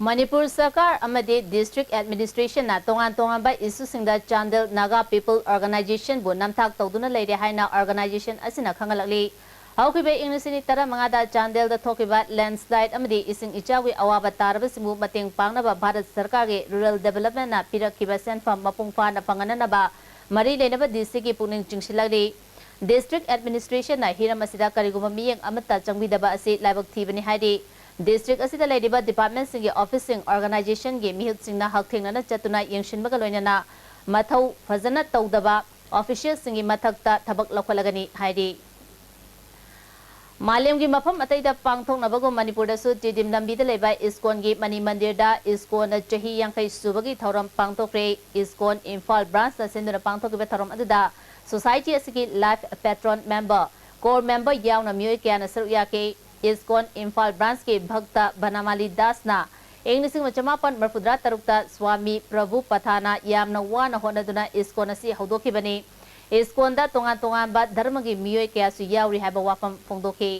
ꯃꯅꯤꯄꯨꯔ ꯁꯔꯀꯥꯔ ꯑꯃꯗꯤ ꯗꯤꯁꯇ꯭ꯔꯤꯛ ꯑꯦꯗꯃꯤꯅꯤꯁꯇ꯭ꯔꯦꯁꯟꯅ ꯇꯣꯉꯥꯟ ꯇꯣꯉꯥꯟꯕ ꯏꯁꯨꯁꯤꯡꯗ ꯆꯥꯟꯗꯦꯜ ꯅꯥꯒꯥ ꯄꯤꯄꯜ ꯑꯣꯔꯒꯅꯥꯏꯖꯦꯁꯟꯕꯨ ꯅꯝꯊꯥꯛ ꯇꯧꯗꯨꯅ ꯂꯩꯔꯦ ꯍꯥꯏꯅ ꯑꯣꯔꯒꯅꯥꯏꯖꯦꯁꯟ ꯑꯁꯤꯅ ꯈꯪꯍꯜꯂꯛꯂꯤ꯫ ꯍꯧꯈꯤꯕ ꯏꯪ ꯂꯤꯁꯤꯡ ꯑꯅꯤ ꯇꯔꯥꯃꯉꯥꯗ ꯆꯥꯟꯗꯦꯜꯗ ꯊꯣꯛꯈꯤꯕ ꯂꯦꯟꯁꯂꯥꯏꯠ ꯑꯃꯗꯤ ꯏꯁꯤꯡ ꯏꯆꯥꯎꯒꯤ ꯑꯋꯥꯕ ꯇꯥꯔꯕꯁꯤꯡꯕꯨ ꯃꯇꯦꯡ ꯄꯥꯡꯅꯕ ꯚꯥꯔꯠ ꯁꯔꯀꯥꯔꯒꯤ ꯔꯨꯔꯦꯜ ꯗꯦꯕꯂꯞꯃꯦꯟꯅ ꯄꯤꯔꯛꯈꯤꯕ ꯁꯦꯟꯐꯝ ꯃꯄꯨꯡ ꯐꯥꯅ ꯐꯪꯍꯟꯅꯅꯕ ꯃꯔꯤ ꯂꯩꯅꯕ ꯗꯤꯁꯇ꯭ꯔꯤꯛꯀꯤ ꯄꯨꯛꯅꯤꯡ ꯆꯤꯡꯁꯤꯜꯂꯛꯂꯤ꯫ ꯗꯤꯁꯇ꯭ꯔꯤꯛ ꯑꯦꯗꯃꯤꯅꯤꯁꯇ꯭ꯔꯦꯁꯟꯅ ꯍꯤꯔꯝ ꯑꯁꯤꯗ ꯀꯔꯤꯒꯨꯝꯕ ꯃꯤꯠꯌꯦꯡ ꯑꯃꯠꯇ ꯆꯪꯕꯤꯗꯕ ꯑꯁꯤ ꯂꯥꯏꯕꯛ ꯊꯤꯕꯅꯤ ꯍꯥꯏꯔꯤ꯫ ꯗꯤꯁꯇ꯭ꯔꯤꯛ ꯑꯁꯤꯗ ꯂꯩꯔꯤꯕ ꯗꯤꯄꯥꯔꯠꯃꯦꯟꯠꯁꯤꯡꯒꯤ ꯑꯣꯐꯤꯁꯁꯤꯡ, ꯑꯣꯔꯒꯅꯥꯏꯖꯦꯁꯟꯒꯤ ꯃꯤꯍꯨꯠꯁꯤꯡꯅ ꯍꯛꯊꯦꯡꯅꯅ ꯆꯠꯇꯨꯅ ꯌꯦꯡꯁꯤꯟꯕꯒ ꯂꯣꯏꯅꯅ ꯃꯊꯧ ꯐꯖꯅ ꯇꯧꯗꯕ ꯑꯣꯐꯤꯁꯤꯌꯦꯜꯁꯤꯡꯒꯤ ꯃꯊꯛꯇ ꯊꯕꯛ ꯂꯧꯈꯠꯂꯒꯅꯤ ꯍꯥꯏꯔꯤ꯫ ꯃꯥꯂꯦꯝꯒꯤ ꯃꯐꯝ ꯑꯇꯩꯗ ꯄꯥꯡꯊꯣꯛꯅꯕꯒꯨꯝ ꯃꯅꯤꯄꯨꯔꯗꯁꯨ ꯇꯤꯗꯤꯝ ꯂꯝꯕꯤꯗ ꯂꯩꯕ ꯏꯁꯀꯣꯟꯒꯤ ꯃꯅꯤ ꯃꯟꯗꯤꯔꯗ ꯏꯁꯀꯣꯟꯅ ꯆꯍꯤ ꯌꯥꯡꯈꯩ ꯁꯨꯕꯒꯤ ꯊꯧꯔꯝ ꯄꯥꯡꯊꯣꯛꯈ꯭ꯔꯦ꯫ ꯏꯁꯀꯣꯟ ꯏꯝꯐꯥꯜ ꯕ꯭ꯔꯥꯟꯁꯅ ꯁꯤꯟꯗꯨꯅ ꯄꯥꯡꯊꯣꯛꯈꯤꯕ ꯊꯧꯔꯝ ꯑꯗꯨꯗ ꯁꯣꯁꯥꯏꯇꯤ ꯑꯁꯤꯒꯤ ꯂꯥꯏꯐ ꯄꯦꯇ꯭ꯔꯣꯟ ꯃꯦꯝꯕꯔ, ꯀꯣꯔ ꯃꯦꯝꯕꯔ ꯌꯥꯎꯅ ꯃꯤꯑꯣꯏ ꯀꯌꯥꯅ ꯁꯔꯨꯛ ꯌꯥꯈꯤ꯫ ꯏꯁꯀꯣꯟ ꯏꯝꯐꯥꯜ ꯕ꯭ꯔꯥꯟꯁꯀꯤ ꯚꯛꯇ ꯕꯅꯃꯥꯂꯤ ꯗꯥꯁꯅ ꯏꯪ ꯂꯤꯁꯤꯡ ꯑꯃ ꯆꯃꯥꯄꯟ ꯃꯔꯤꯐꯨꯇꯔꯥ ꯇꯔꯨꯛꯇ ꯁ꯭ꯋꯥꯃꯤ ꯄ꯭ꯔꯚꯨ ꯄꯊꯥꯅ ꯌꯥꯝꯅ ꯋꯥꯅ ꯍꯣꯠꯅꯗꯨꯅ ꯏꯁꯀꯣꯟ ꯑꯁꯤ ꯍꯧꯗꯣꯛꯈꯤꯕꯅꯤ꯫ ꯏꯁꯀꯣꯟꯗ ꯇꯣꯉꯥꯟ ꯇꯣꯉꯥꯟꯕ ꯙꯔꯃꯒꯤ ꯃꯤꯑꯣꯏ ꯀꯌꯥꯁꯨ ꯌꯥꯎꯔꯤ ꯍꯥꯏꯕ ꯋꯥꯐꯝ ꯐꯣꯡꯗꯣꯛꯈꯤ꯫